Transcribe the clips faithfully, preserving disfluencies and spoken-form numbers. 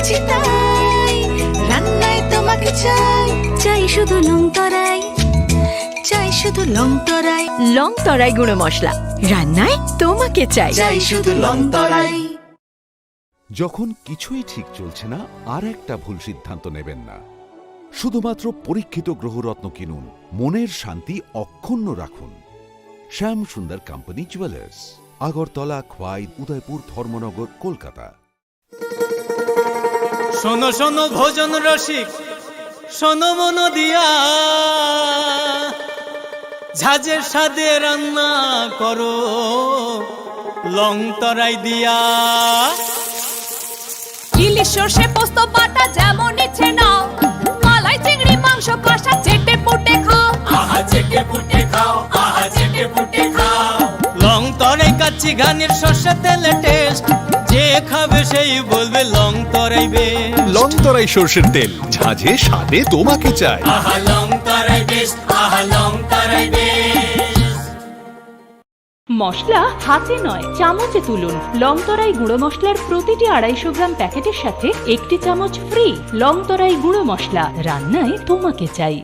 চাই, রান্নায় তোমাকে চাই। চাই শুধু লং তরাই, চাই শুধু লং তরাই। লং তরাই গুঁড়ো মশলা, রান্নায় তোমাকে চাই। চাই শুধু লং তরাই। যখন কিছুই ঠিক চলছে না, আর একটা ভুল সিদ্ধান্ত নেবেন না। শুধুমাত্র পরীক্ষিত গ্রহরত্ন কিনুন, মনের শান্তি অক্ষুণ্ণ রাখুন। শ্যাম সুন্দর কোম্পানি জুয়েলার্স, আগরতলা, খোয়াই, উদয়পুর, ধর্মনগর, কলকাতা। শোনো শোনো ভোজন রসিক, শোনো মন দিয়া, ঝাঁঝের স্বাদে রান্না করো লং তরাই দিয়া। ইলিশ সর্ষে পোস্ত বাটা যেমন ইচ্ছে নাও, মালাই চিংড়ি মাংস কষা চেটে পুটে খাও। আহা চেটে পুটে খাও, আহা চেটে পুটে খাও। লং তরাই কাচ্চি ঘানির সর্ষে তেলে টেস্ট, যে খাবে সেই বলবে লং তরাই বেস্ট। লং তরাই সর্ষের তেল, ঝাঁঝে স্বাদে তোমাকে চাই। আহা লং তরাই বেস্ট, আহা লং তরাই বেস্ট। মশলা হাতে নয়, চামচে তুলুন। লং তরাই গুঁড়ো মশলার প্রতিটি আড়াইশো গ্রাম প্যাকেটের সাথে একটি চামচ ফ্রি। লং তরাই গুঁড়ো মশলা, রান্নায় তোমাকে চাই।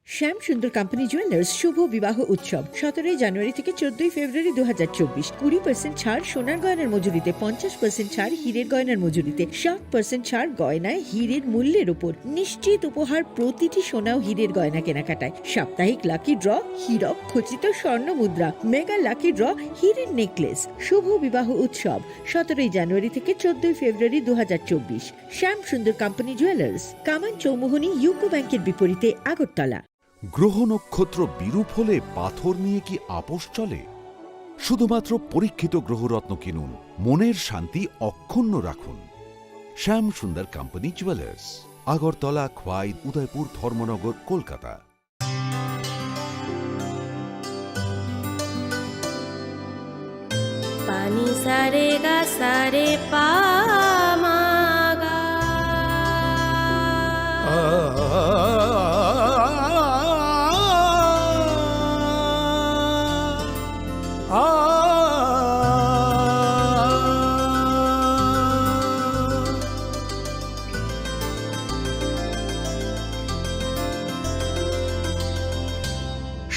শ্যাম সুন্দর কোম্পানি জুয়েলার্স শুভ বিবাহ উৎসব সতেরোই জানুয়ারি থেকে চোদ্দই ফেব্রুয়ারি দু হাজার চব্বিশ। কুড়ি পার্সেন্ট ছাড় সোনার গয়নার মজুরিতে, পঞ্চাশ পার্সেন্ট ছাড় হীরের গয়নার মজুরিতে, সাত পার্সেন্ট ছাড় গয়নায় হীরের মূল্যের উপর। নিশ্চিত উপহার প্রতিটি সোনা ও হীরের গয়না কেনাকাটায়। সাপ্তাহিক লাকি ড্র, হীরক খচিত স্বর্ণ মুদ্রা, মেগা লাকি ড্র, হীরের নেকলেস। শুভ বিবাহ উৎসব সতেরোই জানুয়ারি থেকে চোদ্দই ফেব্রুয়ারি দু হাজার চব্বিশ। শ্যাম সুন্দর কোম্পানি জুয়েলার্স, কামান চৌমুহনী ইউকো ব্যাংকের বিপরীতে, আগরতলা। গ্রহ নক্ষত্র বিরূপ হলে পাথর নিয়ে কি আপোষ চলে? শুধুমাত্র পরীক্ষিত গ্রহরত্ন কিনুন, মনের শান্তি অক্ষুণ্ণ রাখুন। Shyam Sundar company jewellers, Agartala, Khowai, Udaipur, Dharmanagar, Kolkata. Pani sare ga sare pa ma ga.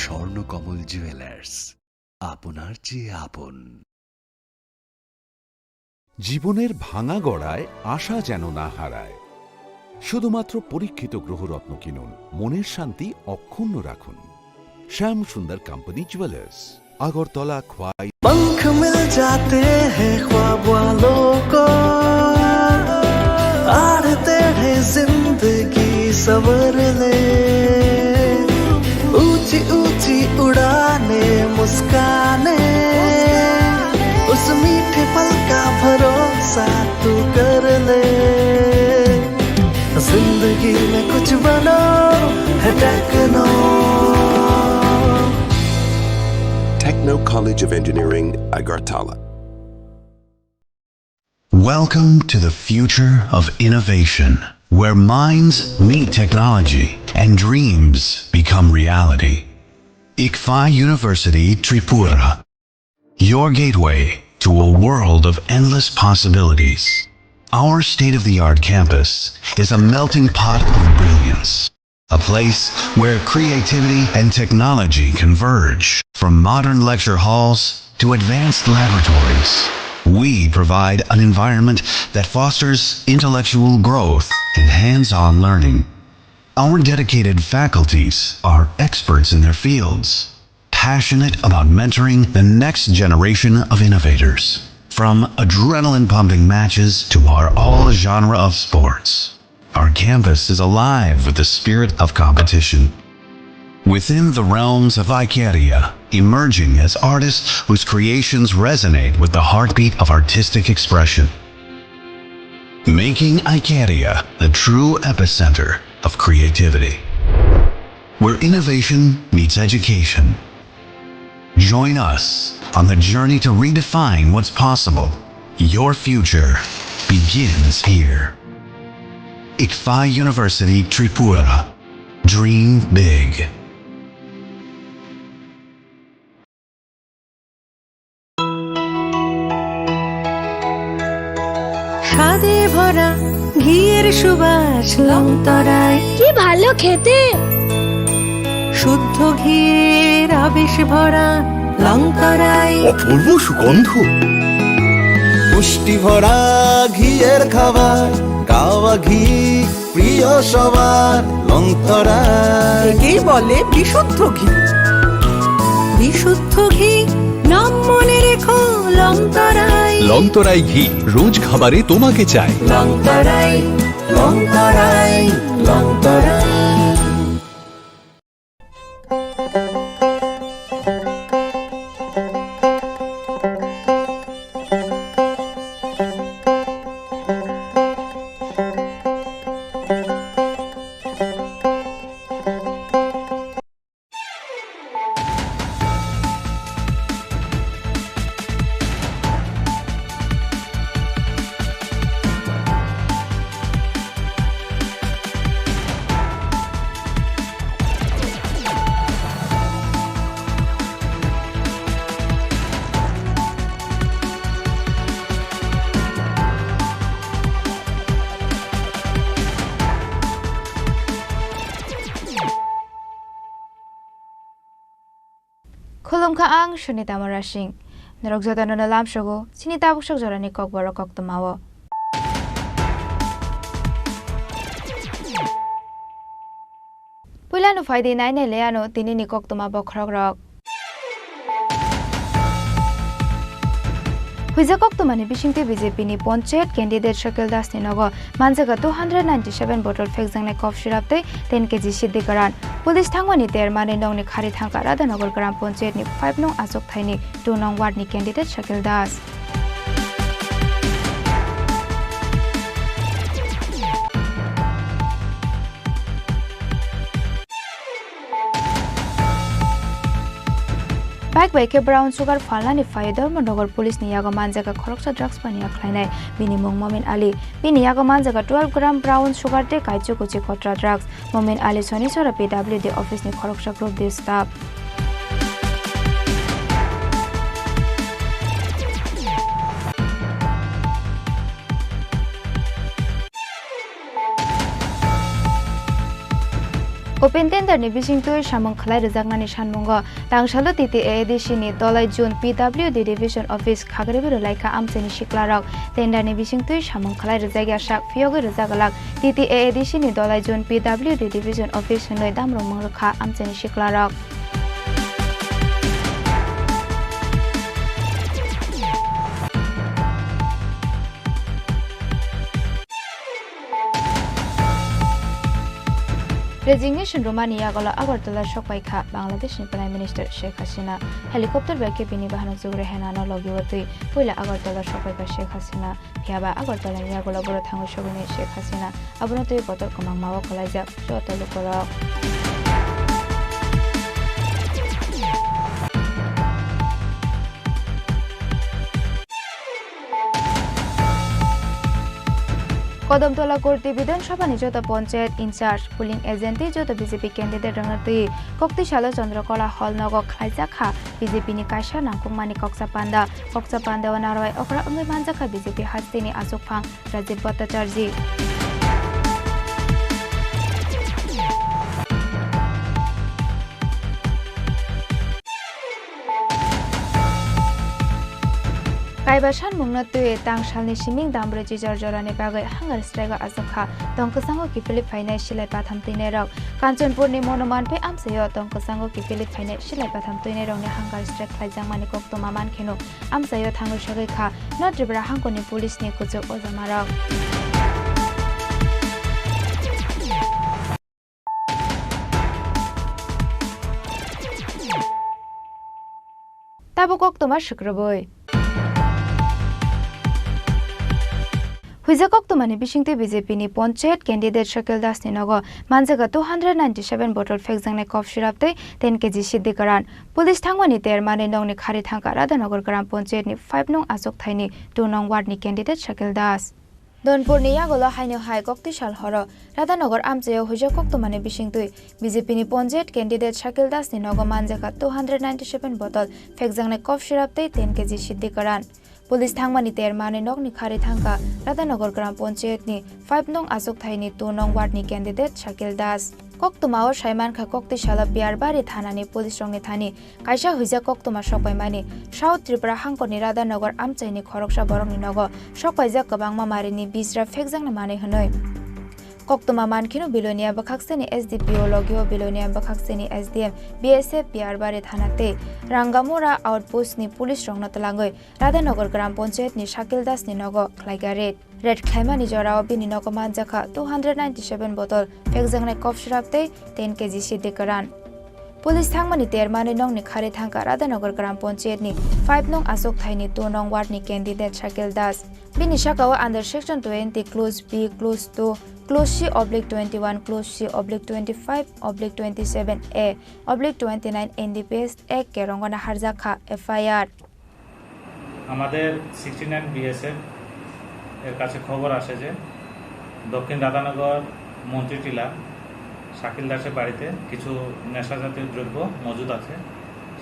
Swarnakamal jewellers, আপনার চেয়ে আপন। জীবনের ভাঙা গড়ায় আশা যেন না হারায়। শুধুমাত্র পরীক্ষিত গ্রহরত্ন কিনুন, মনের শান্তি অক্ষুণ্ণ রাখুন। শ্যাম সুন্দর কোম্পানি জুয়েলার্স, আগরতলা, খোয়াই। पंख मिल जाते हैं ख्वाब वालों को, आड़ तेढ़े जिंदगी संवर ले। ऊंची ऊंची उड़ाने, मुस्काने, उस मीठे पल का भरोसा तू कर ले। जिंदगी में कुछ बनो है techno. Techno College of Engineering, Agartala. Welcome to the future of innovation, where minds meet technology and dreams become reality. Ikfa University Tripura, your gateway to a world of endless possibilities. Our state-of-the-art campus is a melting pot of brilliance, a place where creativity and technology converge. From modern lecture halls to advanced laboratories, we provide an environment that fosters intellectual growth and hands-on learning. Our dedicated faculties are experts in their fields, passionate about mentoring the next generation of innovators. From adrenaline-pumping matches to our all-genre of sports, our campus is alive with the spirit of competition. Within the realms of Icaria, emerging as artists whose creations resonate with the heartbeat of artistic expression. Making Icaria the true epicenter of creativity, where innovation meets education. Join us on the journey to redefine what's possible. Your future begins here. Ikfa University Tripura. Dream big. স্বাদে ভরা ঘিয়ের সুবাস লংতরাই। কি ভালো খেতে। শুদ্ধ ঘিয়ের আবেশ ভরা লংতরাই। অপূর্ব সুগন্ধ। পুষ্টি ভরা ঘিয়ের খাবার, গাওয়া ঘি প্রিয় সবার, লংতরাই। একেই বলে বিশুদ্ধ ঘি। বিশুদ্ধ ঘি, নাম মনে রেখো লংতরাই। লংতরাই ঘি, রোজ খাবারে তোমাকে চাই। লংতরাই, লংতরাই, লংতরাই। Khulumkha ang Sunita Murasing. Norok jotono no lamsogo chini tabuk sok jorani kokborok koktwmao. Puilano phaidi nainai le ano tinini koktwma bokhorokrok. Huijak koktwmani bisingtwi B J P ni Panchayat candidate Shakil Das ni nogo manjaga two hundred ninety seven bottle phekjaknai cough syrup tei ten K G siddi kwran. Police thangmani ter manwi nokni khari thangkha Radhanagar Gram Panchayat ni five nong achuk thaini two nong ward ni candidate Shakil Das. Bike bai khe brown sugar phalnani phaiwi Dharmanagar police ni yago manjaga khoroksa drugs paniya khlainai, bini mung Momin Ali. Bini yago manjaga twelve gram brown sugar tei kaichu kuchi kotra drugs. Momin Ali Sonisora P W D office ni khoroksa group D staff. Open tender ni bisingtwi samung khlai rwjaknani sanmungo tangsalo T T A A D C ni Dolai Zone P W D Division Office khagriwi rwlaikha amchaini siklarok. Tender ni bisingtwi samung khlai rwjakya sak phiyogwi rwjak glak T T A A D C ni Dolai Zone P W D Division Office hwnwi damrok mung rwkha amchaini siklarok. Resignation rwmani yagulo Agartala sokpai kha Bangladeshni Prime Minister Sheikh Hasina. Helicopter bai khe bini bahanok Jugre Henano logi o twi puila Agartala sokpai kha Sheikh Hasina. Phiya ba Agartala ni yagulo boro thangwi sogwini Sheikh Hasina. Abono twi kotor kwbangma o kwlaijak joto lukurok. Kodomtola Kurti Bidhan Sabha ni joto panchayat in charge, polling agent tei joto B J P candidate rokno twi Koktisalo Chandrakala Hall nogo khlaijak kha B J P ni kaisa nangkukmani koksa panda. Koksa panda o narwai okra wngwi manjak kha B J P hasteni achukphang Rajiv Bhattacharjee. Kaiba sanmungno twi tangsalni siming dambrwi chichar jorani bagwi hunger strike o achuk kha tong kwchango kiphilwi phainai silai patham twinairok. Kanchanpurni Monoman bai amchaio tong kwchango kiphilwi phainai silai patham twinairokni hunger strike khlaijakmani koktwma mankheno amchaio thangwi sogwi kha no Tripura hangkoni police ni kuchuk ojamarok. Tabuk koktwma swkrwbwi. Huijak koktwmani bisingtwi B J P ni panchayat candidate Shakil Das ni nogo manjaga two hundred ninety seven bottle phekjaknai cough syrup tei ten K G siddi kwran. Police thangmani ter manwi nokni khari thangkha Radhanagar Gram Panchayat ni five nong achuk thaini two nong ward ni candidate Shakil Das. Donpurni yagulo haino hai koktisal horo Radhanagar amchaio huijak koktwmani bisingtwi B J P ni panchayat candidate Shakil Das ni nogo manjakha two hundred ninety seven bottle phekjaknai cough syrup tei ten K G siddi kwran. Police thangmani ter manwi nokni khari thangkha Radhanagar Gram Panchayat ni five nong achukthai ni two nong ward ni candidate Shakil Das. Koktwma o saimankha koktwi salo Piyarbari thana ni police rokni thani kaisa huijak koktwma sokpaimani South Tripura hangkor ni Radhanagar amchai ni khoroksa borok ni nogo sokpaijak kwbangma mari ni bijra phekjaknai manwi hwnwi. Koktwma mankheno Belonia bwkhakseni S D P O logio Belonia bwkhakseni S D M, B S F Piyarbari thana tei Rangamura outpost ni police rokno twlangwi Radhanagar Gram Panchayat ni Shakil Das ni nogo khlaikha raid. Raid khlaimani jorao bini nogo manjakha two hundred ninety seven bottle phekjaknai cough syrup tei ten K G siddi kwran. Police thangmani ter manwi nokni khari thangkha Radhanagar Gram Panchayat ni five nong achukthai ni two nong ward ni candidate Shakil Das. Bini saka o under section twenty clause B, clause two, clause C oblique twenty-one, clause C oblique twenty-five oblique twenty-seven A oblique twenty-nine N D P S Act kerongo naharjak kha F I R. আমাদের sixty nine BSF এর কাছে খবর আসে যে দক্ষিণ রাধানগর মন্ত্রী টিলা শাকিল দাসের বাড়িতে কিছু নেশা জাতীয় দ্রব্য মজুদ আছে।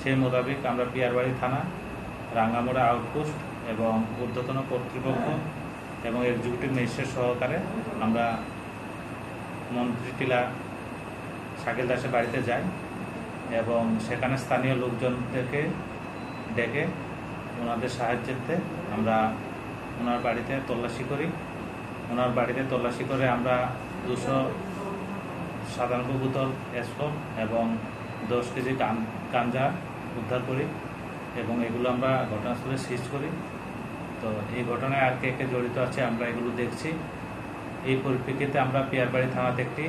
সেই মোতাবেক আমরা পিয়ারবাড়ি থানা, রাঙ্গামুড়া আউটপোস্ট এবং ঊর্ধ্বতন কর্তৃপক্ষ এবং এক্সিকিউটিভ ম্যাজিস্ট্রেট সহকারে আমরা মন্ত্রী টিলা শাকিল দাসের বাড়িতে যাই এবং সেখানে স্থানীয় লোকজনদেরকে ডেকে ওনাদের সাহায্যেতে আমরা ওনার বাড়িতে তল্লাশি করি। ওনার বাড়িতে তল্লাশি করে আমরা দুশো সাতানব্বই বোতল এসফল এবং দশ কেজি গান-, গাঞ্জা উদ্ধার করি এবং এগুলো আমরা ঘটনাস্থলে সিজ করি। তো এই ঘটনায় আর কে কে জড়িত আছে আমরা এগুলো দেখছি। এই পরিপ্রেক্ষিতে আমরা পিয়ারবাড়ি থানাতে একটি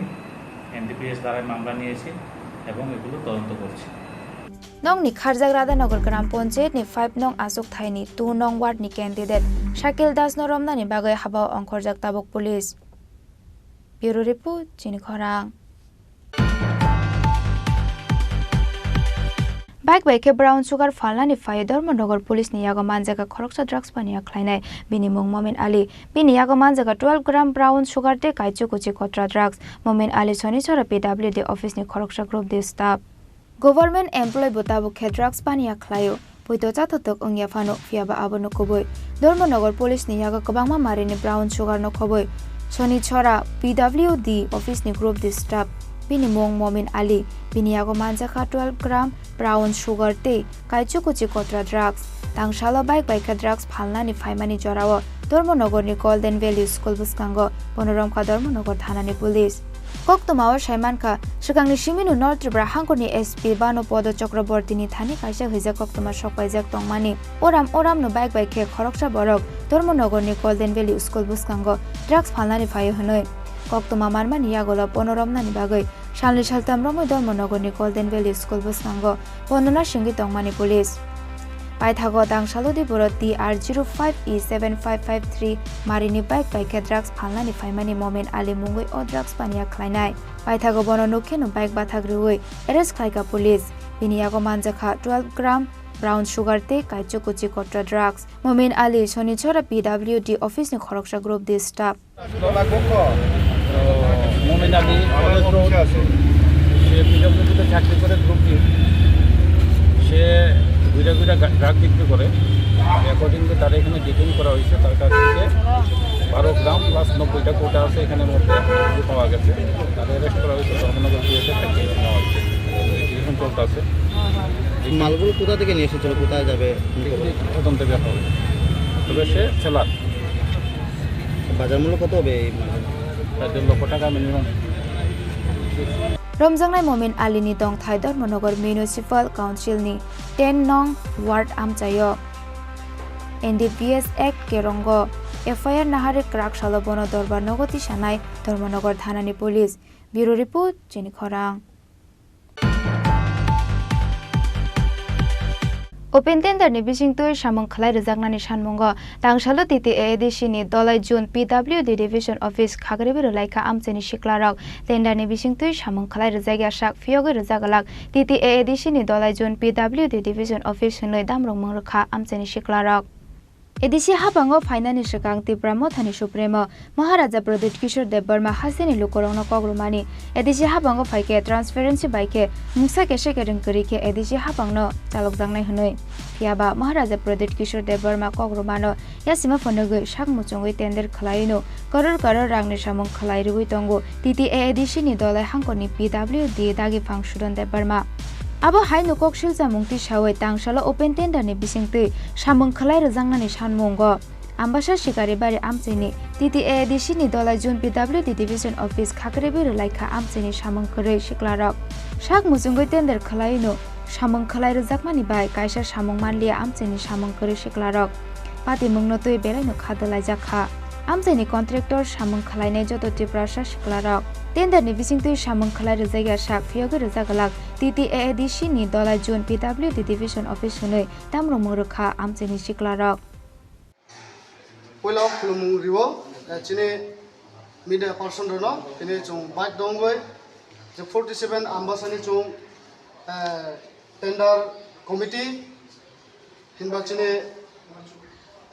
এনডিপিএস ধারায় মামলা নিয়েছি এবং এগুলো তদন্ত করছি। Nokni kharjak Radhanagar Gram Panchayat ni five nong achukthai ni two nong ward ni candidate Shakil Das no romnani bagwi habao ongkhorjak tabuk police. Bureau Report, Chini Khorang. Bike bai khe brown sugar phalnani phaiwi Dharmanagar police ni yago manjakha khoroksa drugs paniya khlainai. Bini mung Momin Ali. Bini yago manjakha twelve gram brown sugar tei kaichu kuchi kotra drugs. Momin Ali Sonichara P W D office ni khoroksa group D staff. Government employee bo tabuk khe drugs paniya khlaio. Poito chathotok wngya phano, phiyaba abono kubui. Dharmanagar police ni yago kwbangma marini brown sugar no khoboi. Sonichara P W D office ni group D staff. Bini mung Momin Ali. Bini yago manjakha twelve gram brown sugar tei kaichu kuchi kotra drugs. Tangsalo bike bai khe drugs phalnani phaimani jorao Dharmanagar ni Golden Valley School bwskango bono romkha Dharmanagar thanani police. Koktwmao saimankha, swkangni simino North Tripura hangkorni S P Banu Podo Chakrabortini thani kaisa hwijak koktwma sokpaijak tongmani. Oram oramno bike bai khe khoroksa borok Dharmanagarni Golden Valley School bwskango drugs phalnani phaio hwnwi koktwma manmani yagulo bono romnani bagwi salni saltam romwi Dharmanagarni Golden Valley School bwskango Bondona singwi tongmani police. Paithago tangsalodi borok T R zero five E seven five five three marini bike bai khe drugs phalnani phaimani Momin Ali mungwi o drugs paniya khlainai. Paithago bono nukkheno bike bathak rwui arrest khlaikha police. Bini yago manjakha twelve gram brown sugar tei kaichu kuchi kotra drugs. Momin Ali, Sonichara P W D office ni khoroksa group D staff. তো মোমিন Ali, college road, সে পিডব্লিউডিতে চাকরি করে, group D. সে ঘুরে ঘুরে ড্রাগ বিক্রি করে। অ্যাকর্ডিংলি তার এখানে ডিটেইন করা হয়েছে, তার কাছ থেকে বারো গ্রাম প্লাস নব্বইটা কোটা আছে এখানে মধ্যে পাওয়া গেছে। তাদের অ্যারেস্ট করা হয়েছে, ধর্মনগর পুলিশের একটা কেস নেওয়া হয়েছে, ইনভেস্টিগেশন চলতেছে। মালগুলো কোথা থেকে নিয়ে এসেছিল, কোথায় যাবে? তদন্তে বের হবে। তবে সে সেলার। বাজার মূল্য কত হবে এই মালটার? প্রায় দেড় লক্ষ টাকা minimum. Romjaknai Momin Ali ni tongthai Dharmanagar Municipal Council ni ten nong ward amchaio N D P S Act kerongo F I R naharwi kwrak salo bono dorbar nogo tisanai Dharmanagar thanani police. Bureau Report, Chini Khorang. Open tender ni bisingtwi samung khlai rwjaknani sanmungo tangsalo T T A A D C ni Dolai Zone P W D Division Office khagriwi rwlaikha amchaini siklarok. Tender ni bisingtwi samung khlai rwjakya sak phiyogwi rwjaglak T T A A D C ni Dolai Zone P W D Division Office hwnwi damrok mung rwkha amchaini siklarok. A D C habango phainani swkang Tipra Mothani Supremo Maharaja Pradyut Kishore Debbarma hasteni lukurokno kok rwmani, A D C habango phaikhe transparency bai khe mungsa kesa kereng kwrwi khe A D C habangno chalokjaknai hwnwi. Phiyaba Maharaja Pradyut Kishore Debbarma kok rwmano yasima phunugwi sak muchungwi tender khwlaiwino koror koror rangni samung khwlai rwui tongo T T A A D C ni dolai hangkorni P W D dagi phang Sudan Debbarma. Abo haino kok silchamung tisaui tangsalo open tender ni bisingtwi samung khwlai rwjaknani sanmungo Ambasa Sikaribari amchaini T T A A D C ni dolai June P W D Division Office khakribwi rwlaikha amchaini samung kwrwi siklarok. Sak muchungwi tender khwlaino samung khwlai rwjakmani bai kaisa samung manliya amchaini samung kwrwi siklarok. Patimungno twi belaino kha dwlaijak kha. Amchaini contractor samung khwlainai joto Tiprasa siklarok. Tender ni bisingtwi samung khwlai rwjakya sak phiyogwi rwjak glak T T A A D C ni dolai June P W D Division Office hwnwi tamrwngmung rwkha amchaini siklarok. Puila o khulumung rio, eh, chini media person rwno, tini chwng bike dongwi, je forty seven Ambasani chwng, eh, tender committee, hinba chini,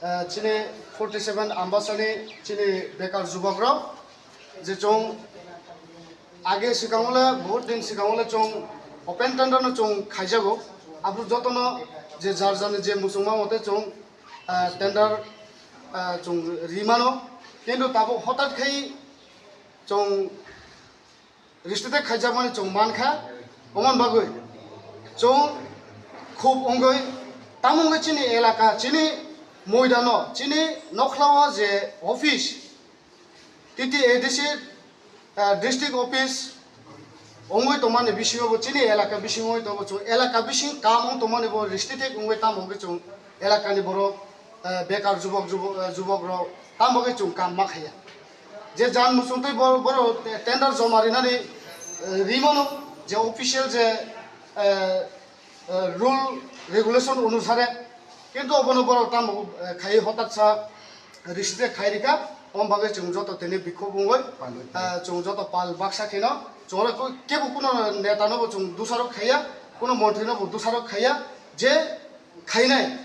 eh, chini forty seven Ambasani chini bekar jubok rok, je chwng age swkango le, bahut din swkango le chwng open tender no chwng khaijago, abo jotono je jar jarni je muchungma mote chwng ah, tender, ah, chwng rimano, kintu tabuk hotat khai chwng restricted khaijakmani chwng mankha, omon bagwi chwng khub wngwi, tamo wngwi chini elaka, chini moidano, chini nokhlao je office, T T A D C, ah, district office wngwi tongmani bisingo bo chini elaka bisingo wngwi tongo, chwng elaka bising kam wng tongmani bo restricted wngwi tamo hwnkhe chwng elakani borok, ah, bekar jubok, jubok, ah, jubok rok tamo khe chwng kam ma khaiya. Je jan muchungtwi bo-, borok tender joma rinani, ah, rimano je official je, ah, eh, rule regulation onusare, kintu obono borok tamo, eh, khai hotatsa restrict khai rikha, om bagwi chwng joto tini bikhuk wngwi, eh, chwng joto pal baksa kheno chwng oro kebo kuno neta no bo chwng dusarok khaiya, kuno montri no bo dusarok khaiya, je khainai,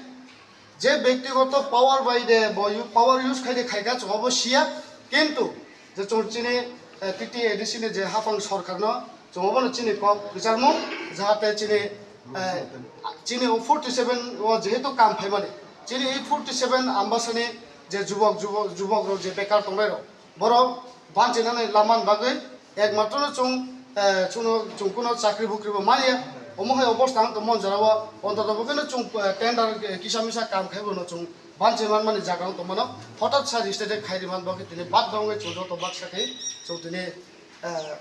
je bektigoto power bai de bo u-, power use khai de khaikha chwng obo siya, kintu je chwng chini, eh, T T A D C ni je hapang sorkar no chwng obono chini kok kwcharmung, jahate chini, eh, chini o forty seven o jehetu kam phaimani, chini e forty seven Ambasani je jubok, jubok, jubok rok je bekar tongnai rok, borok banchinani laman bagwi ekmatro no chwng, eh, chwngno, chwng kuno chakri bukri bo manya, omo hai obostha ang tongmani jora o, ontoto bo kheno chwng, eh, tender, eh, kisa misa kam khaibo no chwng banchi manmani jaga wng tongmano, hotat sa restricted khai rimani bagwi tini badda wngwi chwng joto baksa khai chwng tini, eh,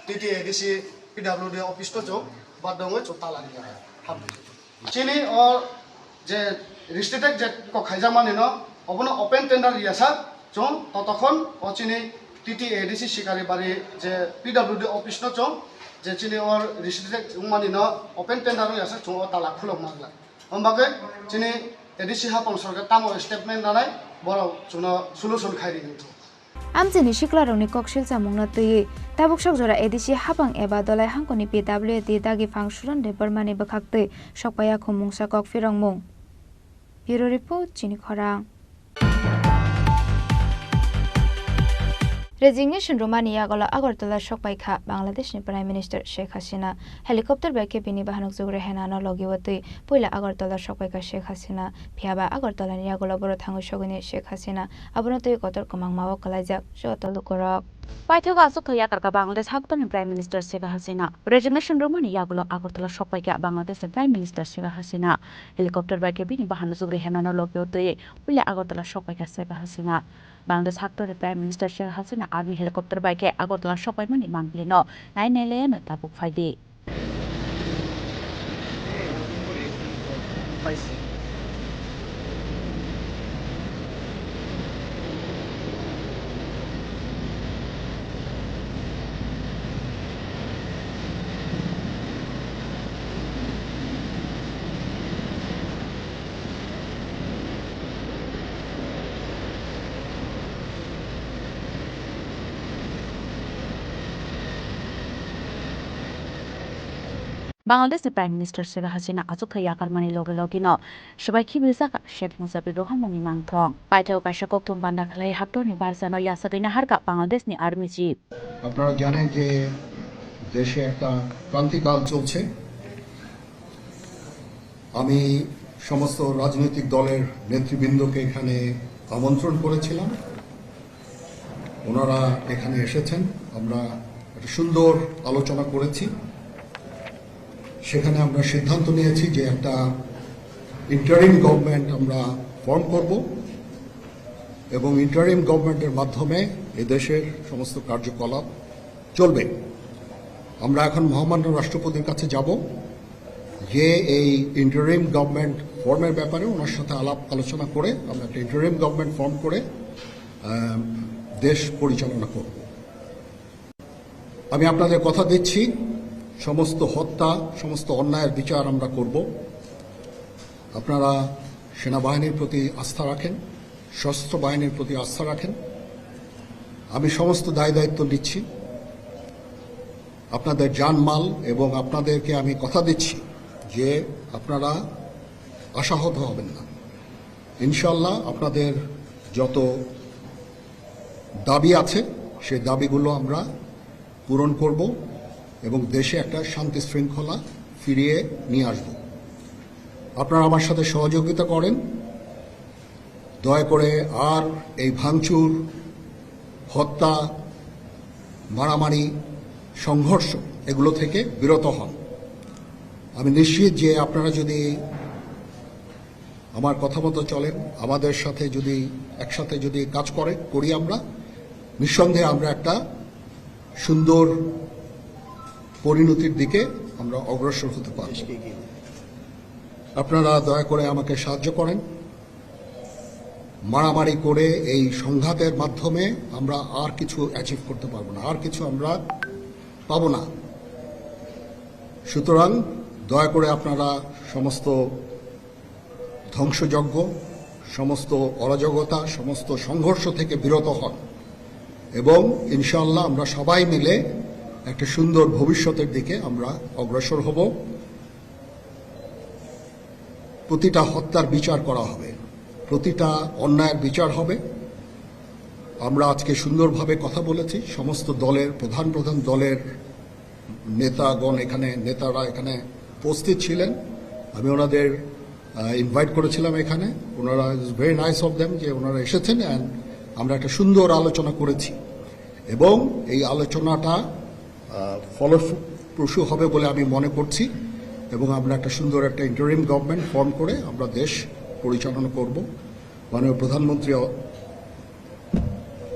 T T A D C P W D office no chwng badda wngwi chwng tala rijak. Hambai. Chini o je restricted je kok khaijakmani no obono open tender riyasa chwng totokhon o chini T T A D C Sikaribari je P W D office no chwng je chini o restricted wngmani no open tender riyasa chwng o tala khulok manglak. Omo bagwi chini A D C hapang sorkar tamo statement nanai, borok chwngno solution khai rwdi wngkha. Amchaini siklarokni kok silchamungno twiwi tabuk sok jora A D C hapang eba dolai hangkoni P W D dagiphang Suran Debbarmani bwkhaktwi sokpaiya khum mungsa kok phirokmung. Bureau Report, Chini Khorang. Resignation rwmani yagulo Agartala sokpaikha Bangladeshni Prime Minister Sheikh Hasina. Helicopter bai khe bini bahanok jugre henano logi watwi puila Agartala sokpaikha Sheikh Hasina. Phiyaba Agartalani yagulo boro thangwi sogwini Sheikh Hasina. Abono twi kotor kwmangma o kwlaijak joto lukurok. Paithak aswk thwi yakarkha Bangladesh haktorni Prime Minister Sheikh Hasina. Resignation rwmani yagulo Agartala sokpaikha Bangladeshni Prime Minister Sheikh Hasina. Helicopter bai khe bini bahanok jugre henano logi watwi puila Agartala sokpaikha Sheikh Hasina. Bangladesh haktorni Prime Minister Sheikh Hasina army helicopter bai khe Agartala sokpaimani manglino nai nai laiano tabuk phaidi. Bangladeshni Prime Minister Sheikh Hasina achukthai yakarmani loge logeno swbai khibijak Sheikh Mujibur Rahmanni mangthong. Paithak kaisa kokthum banda khlai haptorni barjano yasagwi naharkha Bangladeshni Army Chief. আপনারা জানেন যে দেশে একটা ক্রান্তিকাল চলছে। আমি সমস্ত রাজনৈতিক দলের নেতৃবৃন্দকে এখানে আমন্ত্রণ করেছিলাম, ওনারা এখানে এসেছেন। আমরা একটা সুন্দর আলোচনা করেছি। সেখানে আমরা সিদ্ধান্ত নিয়েছি যে একটা ইন্টারিম গভর্নমেন্ট আমরা ফর্ম করব এবং ইন্টারিম গভর্নমেন্টের মাধ্যমে এদেশের সমস্ত কার্যকলাপ চলবে। আমরা এখন মহামান্য রাষ্ট্রপতির কাছে যাব, যে এই ইন্টারিম গভর্নমেন্ট ফর্মের ব্যাপারে ওনার সাথে আলাপ আলোচনা করে আমরা একটা ইন্টারিম গভর্নমেন্ট ফর্ম করে, আহ, দেশ পরিচালনা করব। আমি আপনাদের কথা দিচ্ছি, সমস্ত হত্যা, সমস্ত অন্যায়ের বিচার আমরা করব। আপনারা সেনাবাহিনীর প্রতি আস্থা রাখেন, সশস্ত্র বাহিনীর প্রতি আস্থা রাখেন। আমি সমস্ত দায় দায়িত্ব নিচ্ছি। আপনাদের জানমাল এবং আপনাদেরকে আমি কথা দিচ্ছি যে আপনারা আশাহত হবেন না। ইনশাআল্লাহ আপনাদের যত দাবি আছে, সেই দাবিগুলো আমরা পূরণ করব এবং দেশে একটা শান্তি শৃঙ্খলা ফিরিয়ে নিয়ে আসব। আপনারা আমার সাথে সহযোগিতা করেন, দয়া করে আর এই ভাঙচুর, হত্যা, মারামারি, সংঘর্ষ এগুলো থেকে বিরত হন। আমি নিশ্চিত যে আপনারা যদি আমার কথা মতো চলেন, আমাদের সাথে যদি একসাথে যদি কাজ করে করি আমরা, নিঃসন্দেহে আমরা একটা সুন্দর পরিণতির দিকে আমরা অগ্রসর হতে পারব। আপনারা দয়া করে আমাকে সাহায্য করেন। মারামারি করে এই সংঘাতের মাধ্যমে আমরা আর কিছু অ্যাচিভ করতে পারবো না, আর কিছু আমরা পাবো না। সুতরাং দয়া করে আপনারা সমস্ত ধ্বংসযজ্ঞ, সমস্ত অরাজকতা, সমস্ত সংঘর্ষ থেকে বিরত হন এবং ইনশাআল্লাহ আমরা সবাই মিলে একটা সুন্দর ভবিষ্যতের দিকে আমরা অগ্রসর হব। প্রতিটা হত্যার বিচার করা হবে, প্রতিটা অন্যায়ের বিচার হবে। আমরা আজকে সুন্দরভাবে কথা বলেছি, সমস্ত দলের প্রধান প্রধান দলের নেতাগণ এখানে, নেতারা এখানে উপস্থিত ছিলেন। আমি ওনাদের, আহ, ইনভাইট করেছিলাম এখানে। ওনারা, ভেরি নাইস অফ দেম যে ওনারা এসেছেন অ্যান্ড আমরা একটা সুন্দর আলোচনা করেছি এবং এই আলোচনাটা, আহ, ফলপ্রসূ হবে বলে আমি মনে করছি এবং আমরা একটা সুন্দর একটা ইন্টারিম গভর্নমেন্ট ফর্ম করে আমরা দেশ পরিচালনা করব। মাননীয় প্রধানমন্ত্রী অ-,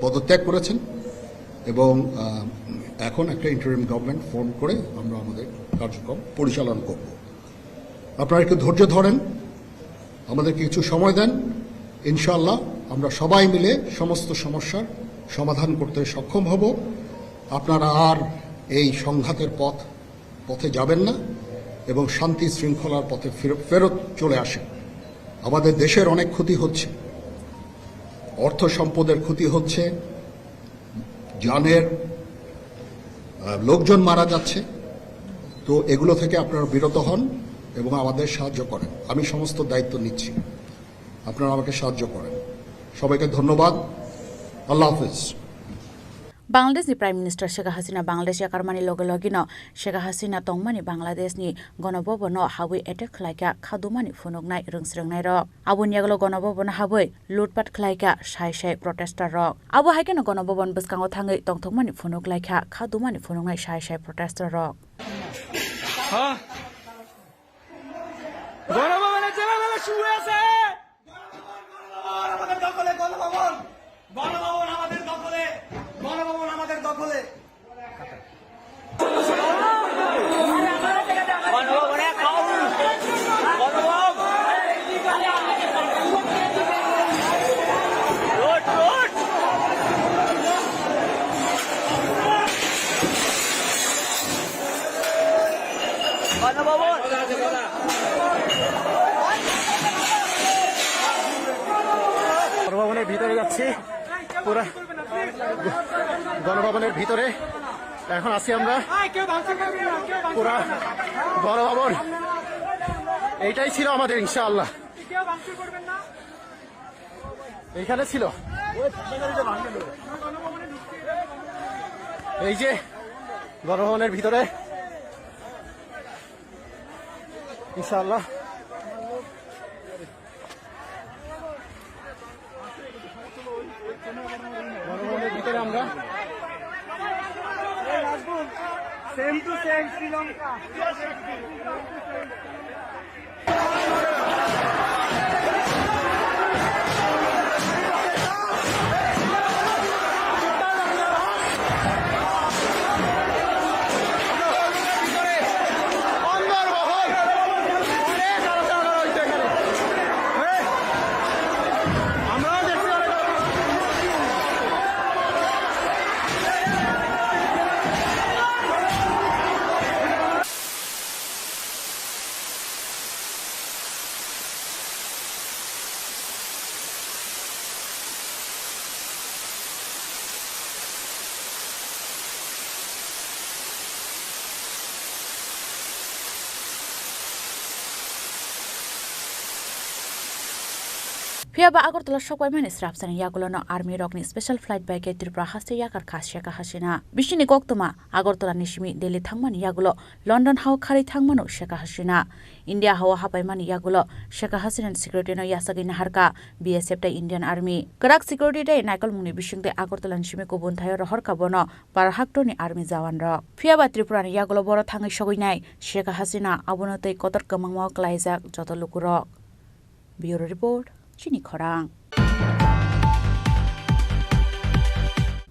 পদত্যাগ করেছেন এবং, আহ, এখন একটা ইন্টারিম গভর্নমেন্ট ফর্ম করে আমরা আমাদের কার্যক্রম পরিচালনা করব। আপনারা একটু ধৈর্য ধরেন, আমাদের কিছু সময় দেন, ইনশাআল্লাহ আমরা সবাই মিলে সমস্ত সমস্যার সমাধান করতে সক্ষম হব। আপনারা আর এই সংঘাতের পথ, পথে যাবেন না এবং শান্তি শৃঙ্খলার পথে ফির-, ফেরত চলে আসেন। আমাদের দেশের অনেক ক্ষতি হচ্ছে, অর্থ সম্পদের ক্ষতি হচ্ছে, জানের, আহ, লোকজন মারা যাচ্ছে। তো এগুলো থেকে আপনারা বিরত হন এবং আমাদের সাহায্য করেন। আমি সমস্ত দায়িত্ব নিচ্ছি, আপনারা আমাকে সাহায্য করেন। সবাইকে ধন্যবাদ। আল্লাহ হাফেজ। Bangladeshni Prime Minister Sheikh Hasina Bangladesh yakarmani loge logeno Sheikh Hasina tongmani Bangladeshni Ganabhavanno habwi attack khlaikha khadumani phunuknai rwngsrwngnairok. Aboni yagulo Ganabhavanno habwi lutpat khlaikha sai sai protester rok. Abo hai kheno Ganabhavan bwskango thangwi tongthokmani phunuk laikha khadumani phunuknai sai sai protester rok. হ্যাঁ? গণভবনে ছেলেবেলা শুয়ে আছে। গণভবন, গণভবন, আমাদের দখলে, গণভবন, আমাদের দখলে, গণভবন, আমাদের দখলে। গণভবনে খাও। গণভবন। Road, road. গণভবন। গণভবনের ভিতরে যাচ্ছি, পুরা গণভবনের ভিতরে। এখন আছি আমরা পুরা গণভবন। এইটাই ছিল আমাদের, ইনশাআল্লাহ। এইখানে ছিল, এই যে গণভবনের ভিতরে, ইনশাআল্লাহ। গণভবনের ভিতরে আমরা same to same Sri Lanka. Phiya ba Agartala sokpaimani srapsani yagulono army rokni special flight bai khe Tripura haste yakar kha Sheikh Hasina. Bisini koktwma Agartala ni simi Delhi thangmani yagulo London hao kharwi thangmano Sheikh Hasina. India hao hapaimani yagulo Sheikh Hasinani security no yasagwi naharkha B S F tei Indian Army. Kwrak security tei naikolmungni bisingtwi Agartala ni simi kubun thaio rohorkha bono par hectare ni army jawan rok. Phiya ba Tripura ni yagulo boro thangwi sogwi nai Sheikh Hasina, abono tei kotor kwmangma o klaijak joto lukurok. Bureau Report, Chini Khorang.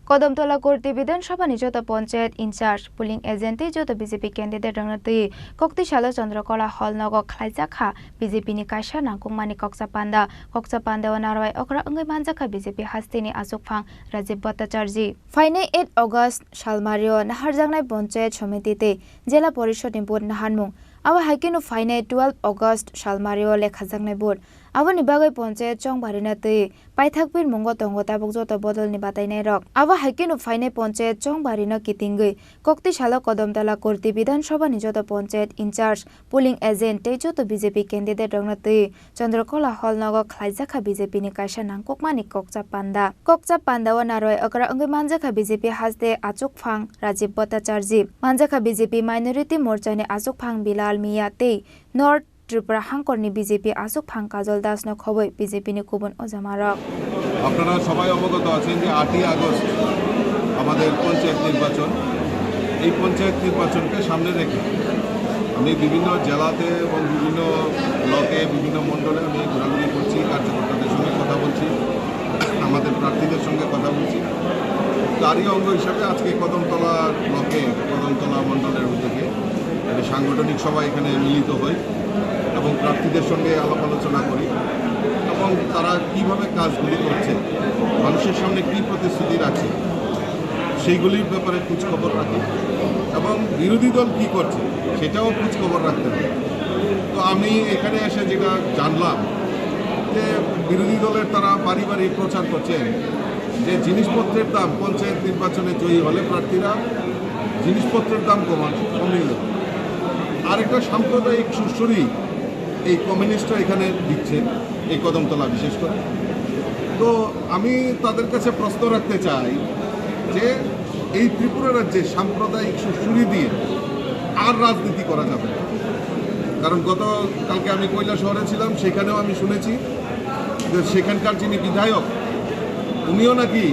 Kodamtola Kurti Bidhan Sabha ni joto panchayat in charge, polling agent tei joto B J P candidate rokno twi Kokti salo Chandrakala Hall nogo khlaijak kha B J P ni kaisa nangkukmani kokcha panda. Kokcha panda o narwai okra wngwi manjak kha B J P hasteni achukphang Rajiv Bhattacharjee. Phainai eight August salmario naharjaknai panchayat somiti tei Jela Porishod ni vote naharmung. Abo hai kheno phainai twelve August salmario lekhajaknai vote. Aboni bagwi panchayat chongbarino twi paithak birmungo tongo tabuk joto bodolni batainairok. Abo hai kheno phainai panchayat chongbarino kitingwi kokti salo Kodamtala Kurti Bidhan Sabha ni joto panchayat in charge, polling agent tei joto B J P candidate rokno twi Chandrakala Hall nogo khlaijak kha B J P ni kaisa nangkukmani kokcha panda. Kokcha panda o narwai okra wngwi manjak kha B J P haste achukphang Rajiv Bhattacharjee, manjak kha B J P Minority Morcha ni achukphang Bilal Mia tei North Tripura hangkorni B J P achukphang Kajol Das no khobwi B J P ni kubun ojamarok. আপনারা সবাই অবগত আছেন যে আটই আগস্ট আমাদের পঞ্চায়েত নির্বাচন। এই পঞ্চায়েত নির্বাচনকে সামনে রেখে আমি বিভিন্ন জেলাতে এবং বিভিন্ন ব্লকে, বিভিন্ন মণ্ডলে আমি ঘোরাঘুরি করছি, কার্যকর্তাদের সঙ্গে কথা বলছি, আমাদের প্রার্থীদের সঙ্গে কথা বলছি। তারই অঙ্গ হিসাবে আজকে কদমতলা ব্লকে, কদমতলা মণ্ডলের উদ্যোগে একটা সাংগঠনিক সভা এখানে মিলিত হই এবং প্রার্থীদের সঙ্গে আলাপ আলোচনা করি এবং তারা কিভাবে কাজগুলি করছে, মানুষের সামনে কী প্রতিশ্রুতি রাখছে, সেইগুলির ব্যাপারে খোঁজখবর রাখি এবং বিরোধী দল কী করছে, সেটাও খোঁজখবর রাখতে হবে। তো আমি এখানে এসে যেটা জানলাম যে বিরোধী দলের তারা বাড়ি বাড়ি প্রচার করছেন যে জিনিসপত্রের দাম, পঞ্চায়েত নির্বাচনে জয়ী হলে প্রার্থীরা জিনিসপত্রের দাম কমান, কমিয়ে দেবে। আরেকটা সাম্প্রদায়িক সুরসুরি এই কমিউনিস্টরা এখানে দিচ্ছে, এই কদমতলা বিশেষ করে। তো আমি তাদের কাছে প্রশ্ন রাখতে চাই যে এই ত্রিপুরা রাজ্যে সাম্প্রদায়িক সুরসুরি দিয়ে আর রাজনীতি করা যাবে না। কারণ গত কালকে আমি কৈলাসহরে ছিলাম, সেখানেও আমি শুনেছি যে সেখানকার যিনি বিধায়ক, উনিও নাকি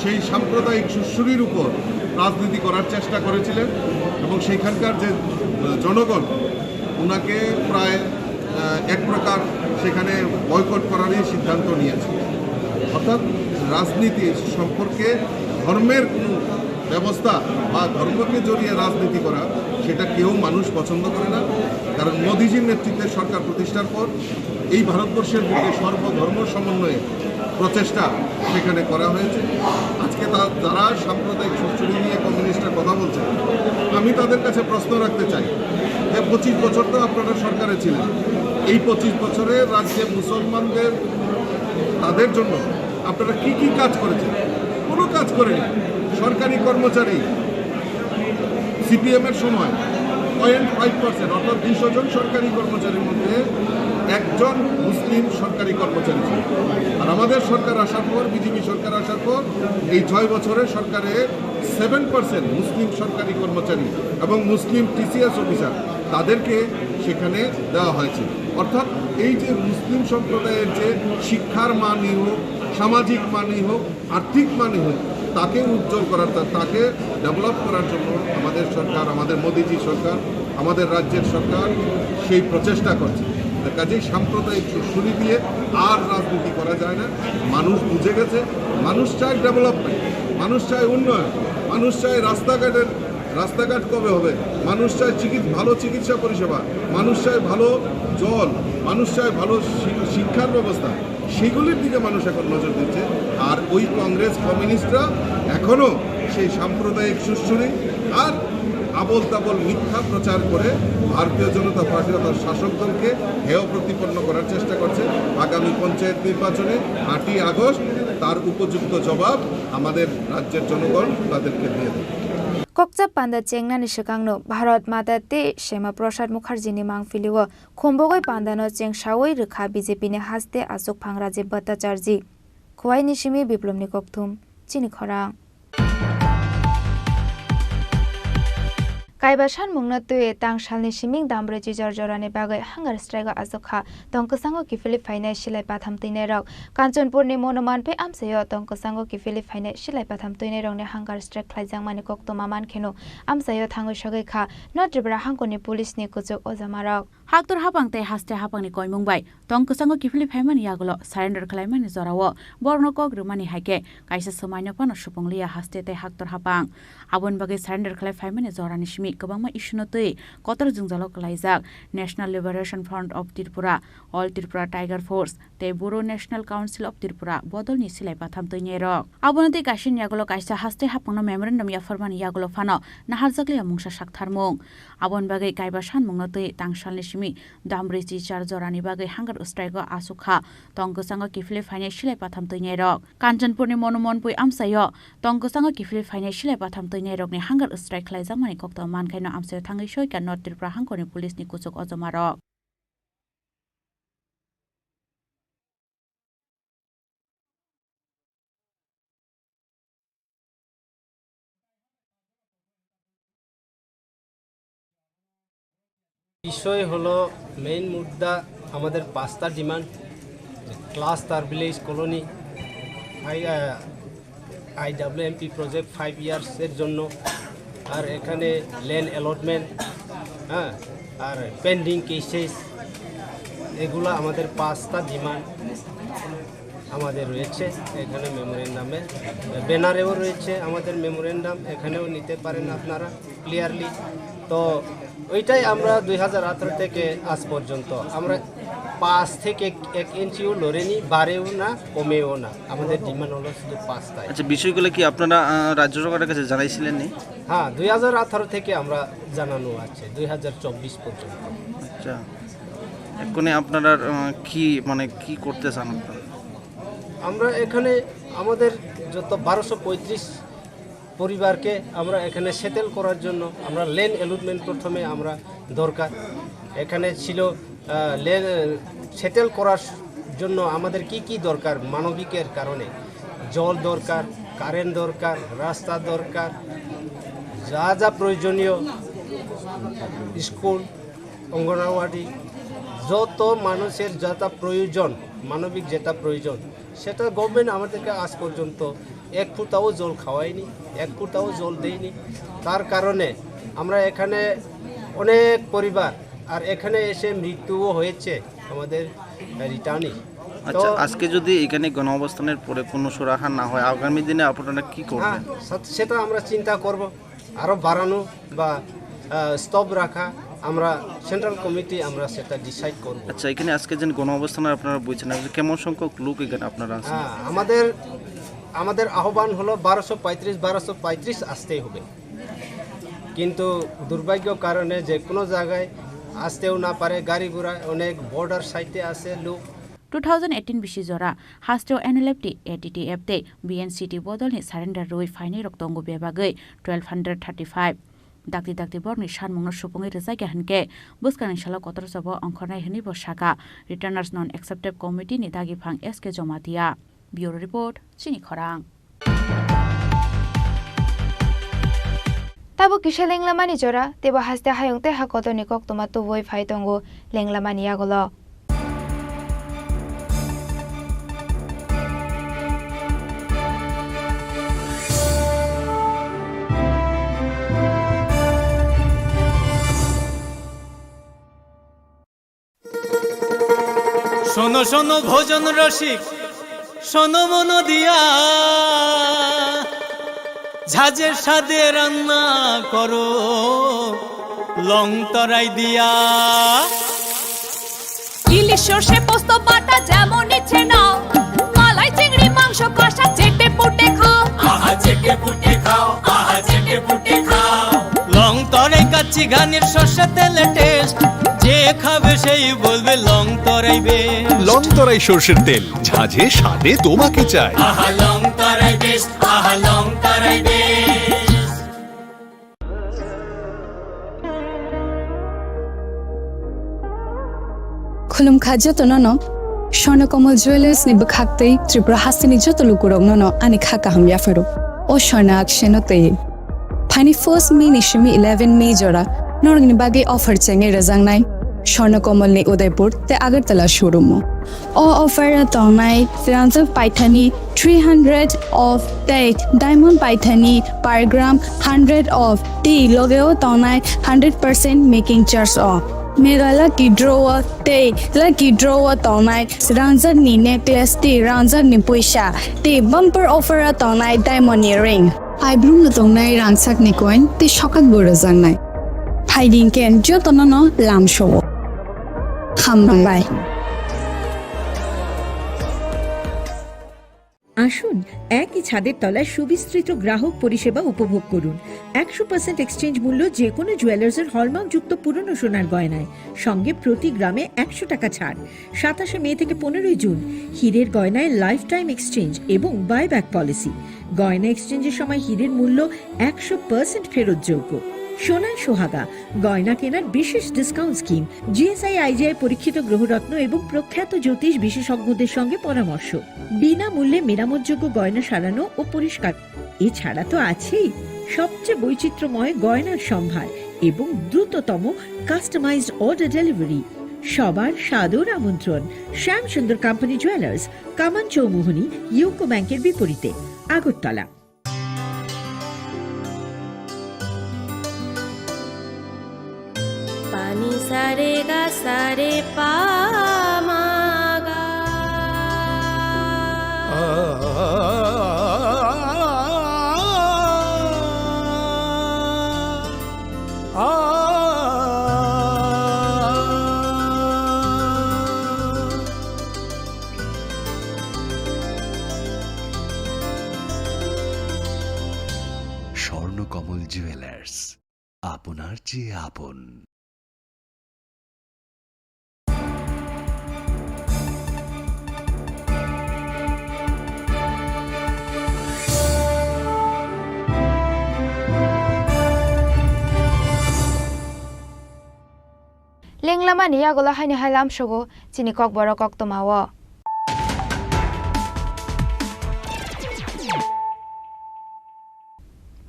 সেই সাম্প্রদায়িক সুরসুরির উপর রাজনীতি করার চেষ্টা করেছিলেন এবং সেইখানকার যে, আহ, জনগণ ওনাকে প্রায়, আহ, এক প্রকার সেখানে বয়কট করারই সিদ্ধান্ত নিয়েছে। অর্থাৎ রাজনীতি সম্পর্কে ধর্মের কোনো ব্যবস্থা বা ধর্মকে জড়িয়ে রাজনীতি করা, সেটা কেউ মানুষ পছন্দ করে না। কারণ মোদিজির নেতৃত্বে সরকার প্রতিষ্ঠার পর এই ভারতবর্ষের বুকে সর্বধর্ম সমন্বয়ে প্রচেষ্টা সেখানে করা হয়েছে। আজকে তা-, যারা সাম্প্রদায়িক সুরসুরি নিয়ে কমিউনিস্টরা কথা বলছে, আমি তাদের কাছে প্রশ্ন রাখতে চাই যে পঁচিশ বছর তো আপনারা সরকারে ছিলেন, এই পঁচিশ বছরে রাজ্যে মুসলমানদের, তাদের জন্য আপনারা কি কি কাজ করেছেন? কোনো কাজ করেনি। সরকারি কর্মচারী সিপিএম এর সময় পয়েন্ট ফাইভ পার্সেন্ট, অর্থাৎ দুইশো জন সরকারি কর্মচারীর মধ্যে একজন মুসলিম সরকারি কর্মচারী ছিল। আর আমাদের সরকার আসার পর, বিজেপি সরকার আসার পর এই ছয় বছরে সরকারে সেভেন পার্সেন্ট মুসলিম সরকারি কর্মচারী এবং মুসলিম টিসিএস অফিসার, তাদেরকে সেখানে দেওয়া হয়েছে। অর্থাৎ এই যে মুসলিম সম্প্রদায়ের যে শিক্ষার মানই হোক, সামাজিক মানই হোক, আর্থিক মানই হোক, তাকে উজ্জ্বল করার, তা-, তাকে ডেভেলপ করার জন্য আমাদের সরকার, আমাদের মোদিজি সরকার, আমাদের রাজ্যের সরকার সেই প্রচেষ্টা করছে। তো কাজেই সাম্প্রদায়িক সুরসুরি দিয়ে আর রাজনীতি করা যায় না। মানুষ বুঝে গেছে, মানুষ চায় ডেভেলপমেন্ট, মানুষ চায় উন্নয়ন, মানুষ চায় রাস্তাঘাটের, রাস্তাঘাট কবে হবে, মানুষ চায় চিকিৎ-, ভালো চিকিৎসা পরিষেবা, মানুষ চায় ভালো জল, মানুষ চায় ভালো শি-, শিক্ষার ব্যবস্থা। সেগুলির দিকে মানুষ এখন নজর দিচ্ছে। আর ওই কংগ্রেস কমিউনিস্টরা এখনো সেই সাম্প্রদায়িক সুরসুরি আর আবোল তাবোল মিথ্যা প্রচার করে ভারতীয় জনতা পার্টি অর্থাৎ শাসক দলকে হেয় প্রতিপন্ন করার চেষ্টা করছে। আগামী পঞ্চায়েত নির্বাচনে আটই আগস্ট তার উপযুক্ত জবাব আমাদের রাজ্যের জনগণ তাদেরকে দিয়ে দেবে। Kokcha panda chengnani swkangno Bharat Mata tei Shyama Prasad Mukherjini mangpilio khumbogwi pandano chengsawi rwkha B J P ni haste achukphang Rajiv Bhattacharjee. Khowai ni simi Biplomni kokthum, chini khorang. Kaiba sanmungno twi tang salni siming dambrwi chichar jorani bagwi hunger strike o achukha tong kwchango kiphilwi phainai silai patham twinairok. Kanchanpurni Monoman phai amchaio tong kwchango kiphilwi phainai silai patham twinairokni hunger strike khlaijakmani koktwma mankheno amchaio thangwi sogwi kha North Tripura hangkoni police ni kuchuk ojomarok. Haktor hapang tei haste hapangni koimung bai tong kwchango kiphilwi phaimani yagulo surrender khlaimani jorao borokno kok rwmani hai khe kaisa swmaino phano supung liya haste tei haktor hapang. Aboni bagwi surrender khlai phaimani jorani simi kwbangma issue no twi kotor jwngjalo kwlaijak National Liberation Front of Tripura, All Tripura Tiger Force tei Bodo National Council of Tripura bodolni silai patham twinairok. Abono tei kaisini yagulo kaisa haste hapangno memorandum yapharmani yagulo phano naharjakliya mungsa saktharmung. Aboni bagwi kaiba sanmungno twi tangsalni simi dambrwi chichar jorani bagwi hunger strike o achukha tong kwchango kiphilwi phainai silai patham twinairok. Kanchanpurni Monoman pui amchaio tong kwchango kiphilwi phainai silai patham twinairokni hunger strike khlaijakmani koktwma mankhaino amchaio thangwi soika North Tripura hangkoni police ni kuchuk ojomarok. বিষয় হলো, মেইন মুদ্রা আমাদের পাঁচটা demand: cluster village colony, I, আইডাব্লিউএমপি project five ইয়ার্সের জন্য, আর এখানে land allotment, হ্যাঁ, আর পেন্ডিং কেসেস, এগুলো আমাদের পাঁচটা ডিমান্ড আমাদের রয়েছে। এখানে মেমোরেন্ডামে, ব্যানারেও রয়েছে আমাদের মেমোরেন্ডাম, এখানেও নিতে পারেন আপনারা ক্লিয়ারলি। তো ওইটাই আমরা দুই হাজার আঠারো থেকে আজ পর্যন্ত আমরা পাঁচ থেকে এক ইঞ্চিও লড়েনি, বাড়েও না, কমেও না। আমাদের ডিমান্ড হলো শুধু পাঁচটাই। আচ্ছা, বিষয়গুলো কি আপনারা, আহ, রাজ্য সরকারের কাছে জানাইছিলেন নি? হ্যাঁ, দুই হাজার আঠারো থেকে আমরা জানানো আছে, দুই হাজার চব্বিশ পর্যন্ত। আচ্ছা, এখন আপনারা, আহ, কি, মানে, কি করতে চান আপনারা? আমরা এখানে আমাদের যত বারোশো পঁয়ত্রিশ পরিবারকে আমরা এখানে সেটেল করার জন্য আমরা ল্যান্ড অ্যালটমেন্ট প্রথমে আমরা দরকার। এখানে ছিল, আহ, ল্যান্ড, সেটেল করার জন্য আমাদের কি কি দরকার? মানবিকের কারণে জল দরকার, কারেন্ট দরকার, রাস্তা দরকার, যা যা প্রয়োজনীয়, স্কুল, অঙ্গনওয়াড়ি, যত মানুষের যেটা প্রয়োজন, মানবিক যেটা প্রয়োজন, সেটা গভর্নমেন্ট আমাদেরকে আজ পর্যন্ত এক ফুটাও জল খাওয়ায়নি, এক ফুটাও জল দেয়নি। তার কারণে আমরা এখানে অনেক পরিবার, আর এখানে এসে মৃত্যুও হয়েছে আমাদের রিটার্নিং। আচ্ছা, তো আজকে যদি এখানে গণঅবস্থানের পরে কোনো সুরাহা না হয়, আগামী দিনে আপনারা কি করবেন? হ্যাঁ, সে-, সেটা আমরা চিন্তা করব, আরও বাড়ানো বা, আহ, স্টপ রাখা, আমরা সেন্ট্রাল কমিটি আমরা সেটা ডিসাইড করব। আচ্ছা, এখানে আজকে যে গণঅবস্থান আপনারা বলছেন, আজকে কেমন সংখ্যক লোক এখানে আপনারা আছেন? হ্যাঁ, আমাদের, আমাদের আহ্বান হলো বারোশো পঁয়ত্রিশ, বারোশো পঁয়ত্রিশ আসতেই হবে। কিন্তু দুর্ভাগ্য কারণে যে কোনো জায়গায় আসতেও না পারে, গাড়ি ঘোড়া অনেক বর্ডার সাইডে আছে লোক। Two thousand eighteen bisi jora hasteo N L F T, A T T F tei B N C T bodolni surrender rwui phainairok tongo bebagwi twelve hundred thirty-five. Dakti dakti borokni sanmungno supungwi rwjakya hinkhe bwskangni salo kotor chobao ongkhornai hwnwi bo sakha Returners Non Accepted Committee ni dagiphang S K Jomatia. Bureau Report, Chini Khorang. Tabuk kisa lenglamani jora, teibo haste hayung tei hakotorni koktwma tubui phai tongo lenglamani yagulo. শোনো শোনো ভোজন রসিক, শোনো মন দিয়া, ঝাঁঝে স্বাদে রান্না করো লং তরাই দিয়া। ইলিশ সর্ষে পোস্ত বাটা যেমন ইচ্ছে নাও, মালাই চিংড়ি মাংস কষা চেটে পুটে খাও। আহা চেটে পুটে খাও, আহা চেটে পুটে খাও। লং তরাই কাচ্চি ঘানির সর্ষে তেলে টেস্ট, যে খাবে সেই বলবে লং তরাই বেশ। লং তরাই সর্ষের তেল, ঝাঁঝে স্বাদে তোমাকে চাই। আহা লং তরাই বেশ, আহা লং তরাই বেশ। Khulumkha jotono no, Swarna Kamal Jewellers ni bwkhak tei Tripura hasteni joto lukurokno no ani kha kaham yapharo. O Swarna Akshay no tei. Phaini first May ni simi eleven May jora norokni bagwi offer chengwi rwjaknai Swarna Kamal ni Udaipur tei Agartala showroom o. O offer o tongnai rangjak paithani three hundred off tei diamond paithani per gram hundred off tei loge o tongnai hundred percent making charge o. Mega lucky draw o tei lucky draw o tongnai rangjak ni necklace tei rangjak ni puisa tei bumper offer o tongnai diamond ni ring. Aibrung no tongnai rangchak ni coin tei sokak bo rwjaknai. Phaidi hwnkhe jotono no lamsao. Hambai. আসুন, একই ছাদের তলায় সুবিস্তৃত গ্রাহক পরিষেবা উপভোগ করুন। একশো পার্সেন্ট এক্সচেঞ্জ মূল্য যে কোনো জুয়েলার্সের হলমার্কযুক্ত পুরনো সোনার গয়নায়, সঙ্গে প্রতি গ্রামে একশো টাকা ছাড়। সাতাশে মে থেকে পনেরোই জুন, হীরের গয়নায় লাইফ টাইম এক্সচেঞ্জ এবং বাইব্যাক পলিসি। গয়না এক্সচেঞ্জের সময় হীরের মূল্য একশো পার্সেন্ট ফেরতযোগ্য। সোনায় সোহাগা, গয়না কেনার বিশেষ ডিসকাউন্ট স্কিম, জিএসআই আইজিআই পরীক্ষিত গ্রহরত্ন এবং প্রখ্যাত জ্যোতিষ বিশেষজ্ঞদের সঙ্গে পরামর্শ, বিনামূল্যে মেরামতযোগ্য গয়না সারানো ও পরিষ্কার। এছাড়া তো আছেই সবচেয়ে বৈচিত্র্যময় গয়নার সম্ভার এবং দ্রুততম কাস্টমাইজড অর্ডার ডেলিভারি। সবার সাদর আমন্ত্রণ শ্যাম সুন্দর কোম্পানি জুয়েলার্স, কামান চৌমুহনী, ইউকো ব্যাংকের বিপরীতে, Agartala. Pani sare ga sare pa ma ga. Swarnakamal jewellers, আপনার চেয়ে আপন। Lenglamani yagulo haino hai lamsogo chini kokborok koktwmao.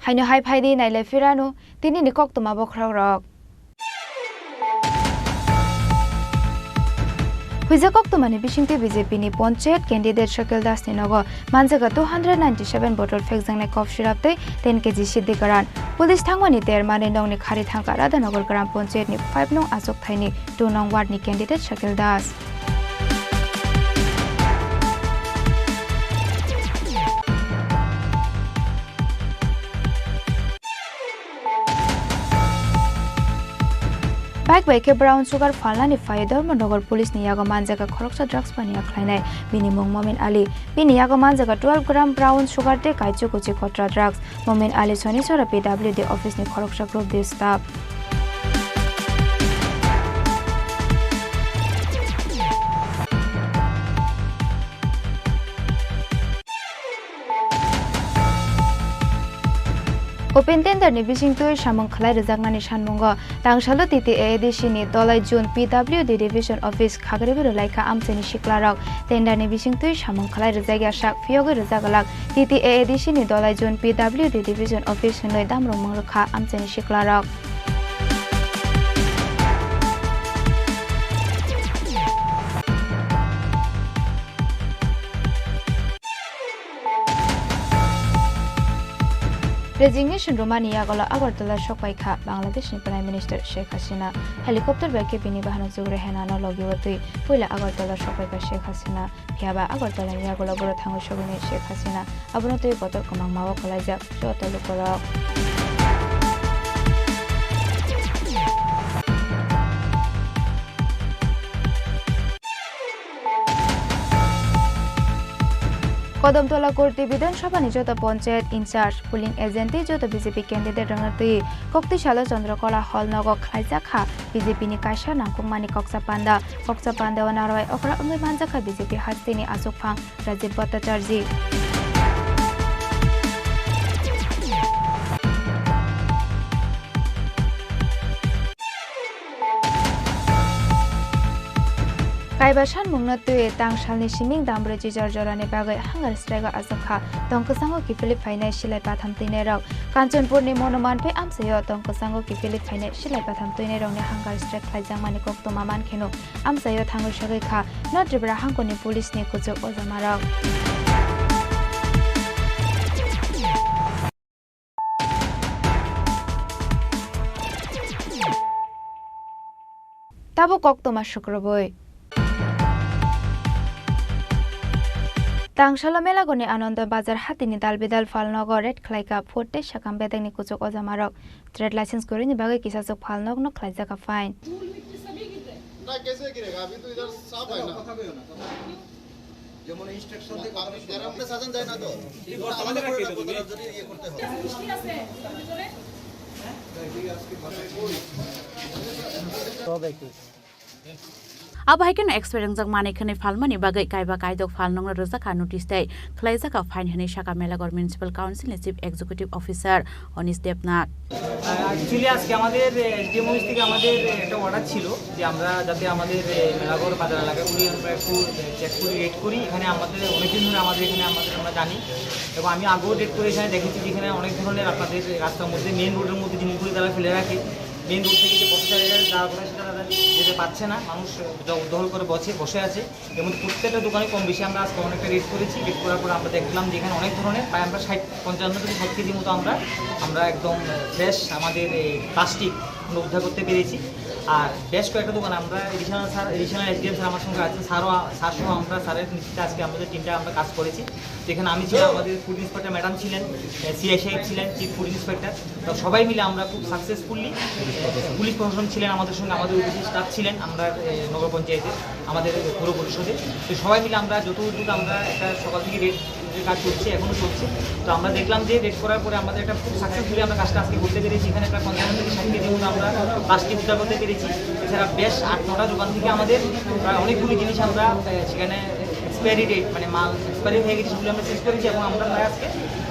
Haino hai phaidi nailai phirano tinini koktwma bokhorokrok. Huijak koktwmani bisingtwi B J P ni Panchayat candidate Shakil Das ni nogo manjaga two hundred ninety seven bottle phekjaknai cough syrup tei ten K G siddi garan. Police thangmani ter manwi nokni khari thangkha Radhanagar Gram Panchayat ni five nong achuk thaini two nong ward ni candidate Shakil Das. Bike bai khe brown sugar phalnani phaiwi Dharmanagar police ni yago manjaga khoroksa drugs paniya khlainai. Bini mung Momin Ali. Bini yago manjaga twelve gram brown sugar tei kaichu kuchi kotra drugs. Momin Ali Sonisora P W D office ni khoroksa group D staff. Open tender ni bisingtwi samung khlai rwjaknani sanmungo tangsalo T T A A D C ni Dolai Zone P W D Division Office khagriwi rwlaikha amchaini siklarok. Tender ni bisingtwi samung khlai rwjakya sak phiyogwi rwjak glak T T A A D C ni Dolai Zone P W D Division Office hinwi damrokmung rwkha amchaini siklarok. Resignation rwmani yagulo Agartala sokpaikha Bangladeshni Prime Minister Sheikh Hasina. Helicopter bai khe bini bahanok Jugrehenano logi watwi puila Agartala sokpaikha Sheikh Hasina. Phiyaba Agartala ni yagulo boro thangwi sogwini Sheikh Hasina. Abono twi kotor kwbangma o kwlaijak joto lukurok. Kodamtola Kurti Bidhan Sabha ni joto panchayat in charge, polling agent tei joto B J P candidate rokno twi Koktisalo Chandrakala Hall nogo khlaijak kha B J P ni kaisa nangkukmani koksa panda. Koksa panda o narwai okra wngwi manjak kha B J P hasteni achukphang Rajiv Bhattacharjee. Kaiba sanmungno twi tangsalni siming dambrwi jijor jorani bagwi hunger strike o achuk kha. Tong kwchango kiphilwi phainai silai patham twinairok. Kanchanpurni Monomanpui amchaio tong kwchango kiphilwi phainai silai patham twinairokni hunger strike khlaijakmani koktwma mankheno amchaio thangwi sogwi kha North Tripura hangkoni police ni kuchuk ojamarok. Tabuk koktwma sukrubwi. Tangsalo Melagorni Anando Bazar hatini dalbidal phalnogo raid khlaikha food tei sakam bedekni kuchuk ojamarok. Trade license kwrwini bagwi kisachwk phalnokno khlaijakha fine. ना, कैसे गिरेगा? अभी तो इधर साफ है ना। যেমন ইনস্ট্রাকশন দিয়ে কথা বলে। আপনি সাজান যায় না তো। এই বর্তমানে রাখি দেবো। যদি ইয়ে করতে হয়। Abo hai kheno expire wngjak manwi khwnwi phalmani bagwi kaiba kaidok phalnokno rwjakha notice tei khlaijakha fine hwnwi sakha Melagor Municipal Council ni Chief Executive Officer Anish Debnath. Actually আজকে আমাদের এসডিএম অফিস থেকে আমাদের একটা অর্ডার ছিল যে আমরা যাতে আমাদের এ, মেলাঘর বাজার এলাকাগুলি আমরা একটু চেক করি, রেড করি। এখানে আমাদের অনেকদিন ধরে আমাদের এখানে আমাদের আমরা জানি এবং আমি আগেও রেড করে এখানে দেখেছি যে এখানে অনেক ধরনের আপনাদের রাস্তার মধ্যে, মেইন রোডের মধ্যে জিনিসগুলি তারা ফেলে রাখে। মেইন রোড থেকে যে পথচারীরা যাওয়া করে সেটা তারা যেতে পারছে না, মানুষ জবরদখল করে বসে বসে আছে। এর মধ্যে প্রত্যেকটা দোকানে কম বেশি আমরা আজকে অনেকটা রেড করেছি। রেড করার পর আমরা দেখলাম যে এখানে অনেক ধরনের প্রায় আমরা ষাট পঞ্চান্ন থেকে ষাট কেজি মতো আমরা আমরা একদম ফ্রেশ আমাদের এই প্লাস্টিক আমরা উদ্ধার করতে পেরেছি। আর বেশ কয়েকটা দোকান আমরা additional sir, additional SDM sir আমার সঙ্গে আছেন, স্যারও স্যার সহ আমরা স্যারের নেতৃত্বে আজকে আমাদের টিমটা আমরা কাজ করেছি। যেখানে আমি ছিলাম, আমাদের ফুড ইন্সপেক্টর ম্যাডাম ছিলেন, সিআই সাহেব ছিলেন, চিফ ফুড ইন্সপেক্টর। তো সবাই মিলে আমরা খুব সাকসেসফুলি, পুলিশ প্রশাসন ছিলেন আমাদের সঙ্গে, আমাদের অফিসের স্টাফ ছিলেন, আমরা এ, নগর পঞ্চায়েতে, আমাদের পৌর পরিষদে। তো সবাই মিলে আমরা যত দ্রুত আমরা একটা সকাল থেকে রেড যে কাজ চলছে, এখনো চলছে। তো আমরা দেখলাম যে রেড করার পরে আমাদের একটা খুব সাকসেসফুলি আমরা কাজটা আজকে করতে পেরেছি। এখানে প্রায় পঞ্চাশ থেকে ষাট কেজি মতো আমরা প্লাস্টিক উদ্ধার করতে পেরেছি। এছাড়া বেশ আট নটা দোকান থেকে আমাদের প্রায় অনেকগুলি জিনিস আমরা এ, সেখানে এক্সপায়ারি ডেট, মানে মাল এক্সপায়ারি হয়ে গেছে, সেগুলো আমরা সিজ করেছি এবং আমরা প্রায় আজকে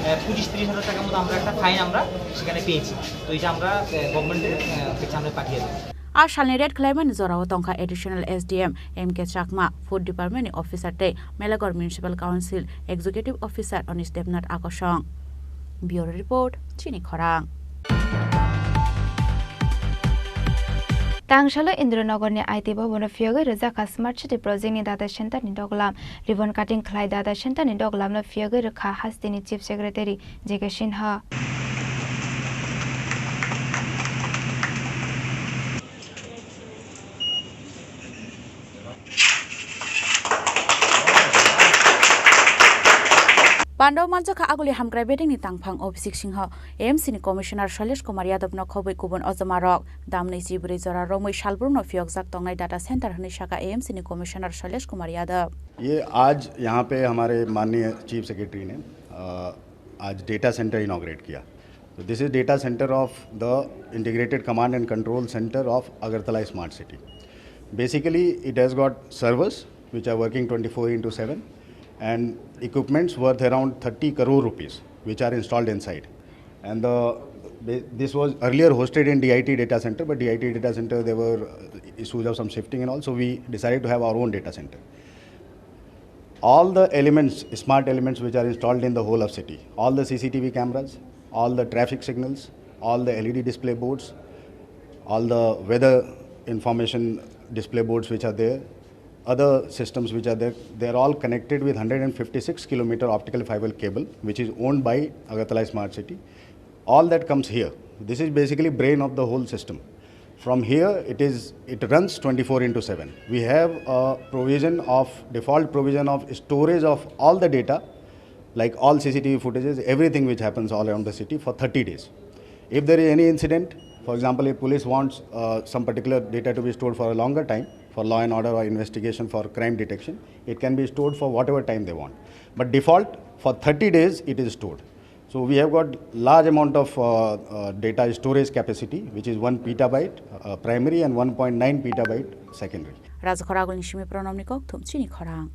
এ, পঁচিশ তিরিশ হাজার টাকার মতো আমরা একটা ফাইন আমরা সেখানে পেয়েছি। তো এটা আমরা এ, গভর্নমেন্টের এ, কাছে আমরা পাঠিয়ে দেবো। A salni raid khlaimani jorao tongkha Additional S D M M K Chakma, Food Department ni officer tei Melagor Municipal Council Executive Officer Anish Debnath Akosong. Bureau Report, Chini Khorang. Tangsalo Indranogor ni I T Bhavan o phiyogwi rwjakha Smart City Project ni data center ni doglam. Ribbon cutting khlai data center ni doglam no phiyogwi rwkha hasteni Chief Secretary J K Sinha. Pandao manjakha Aguli Hamkrai Bedengni tangphang Obisik Singho, A M C ni Commissioner Shailesh Kumar Yadav no khobwi kubun ojamarok damnwi chibrwi jora romwi salbrumno phiyokjak tongnai data center hwnwi sakha A M C ni Commissioner Shailesh Kumar Yadav. ये आज यहाँ पे हमारे माननीय chief secretary ने अ, आज data centre inaugurate किया। So this is data center of the Integrated Command and Control Center of Agartala Smart City. Basically, it has got servers which are working twenty-four into seven and equipments worth around thirty crore rupees which are installed inside. And the Ba-, this was earlier hosted in D I T data center, but D I T data center, there were uh, issues of some shifting and all, so we decided to have our own data center. All the elements, smart elements which are installed in the whole of city, all the C C T V cameras, all the traffic signals, all the L E D display boards, all the weather information display boards which are there, other systems which are there, they are all connected with hundred and fifty-six kilometer optical fiber cable, which is owned by Agartala Smart City. All that comes here. This is basically brain of the whole system. From here, it is, it runs twenty-four into seven. We have a provision of, default provision of storage of all the data, like all C C T V footages, everything which happens all around the city for thirty days. If there is any incident, for example, if police wants uh, some particular data to be stored for a longer time, for law and order or investigation, for crime detection, it can be stored for whatever time they want. But default, for thirty days, it is stored. So we have got large amount of uh, uh, data storage capacity, which is one petabyte uh, primary and one point nine petabyte secondary. Rajakhor agulni simi Pranamni kok thum chini khorang.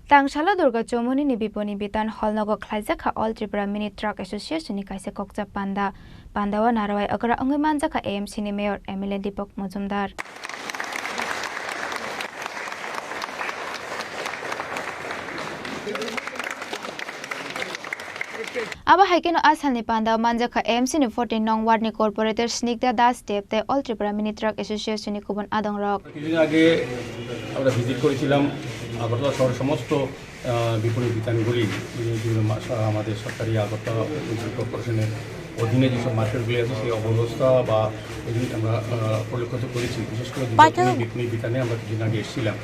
Tangsalo Durga Chomoni ni biponi bitan holnogo khlaijak kha All Tripura Mini Truck Association ni kaisa kokcha panda. Pandao narwai okra wngwi manjakha A M C ni mayor M L A Deepak Majumdar. Abo hai kheno a salni pandao manjakha A M C ni fourteen nong ward ni corporator Snigdha Das Deb tei All Tripura Mini Truck Association ni kubun adongrok. কিছুদিন আগে আমরা ভিজিট করেছিলাম আগরতলা শহরের সমস্ত আহ, বিপণী বিতানগুলি, বিভিন্ন মা-, সা-, আমাদের সরকারি আগরতলা মিউনিসিপ্যাল কর্পোরেশনের অধীনে যেসব মার্কেটগুলি আছে, সেই অবস্থা বা এগুলি আমরা, আহ, পরিলক্ষিত করেছি। বিশেষ করে দুর্গাপূর্ণিমা বিপণী বিতানে আমরা কিছুদিন আগে এসেছিলাম,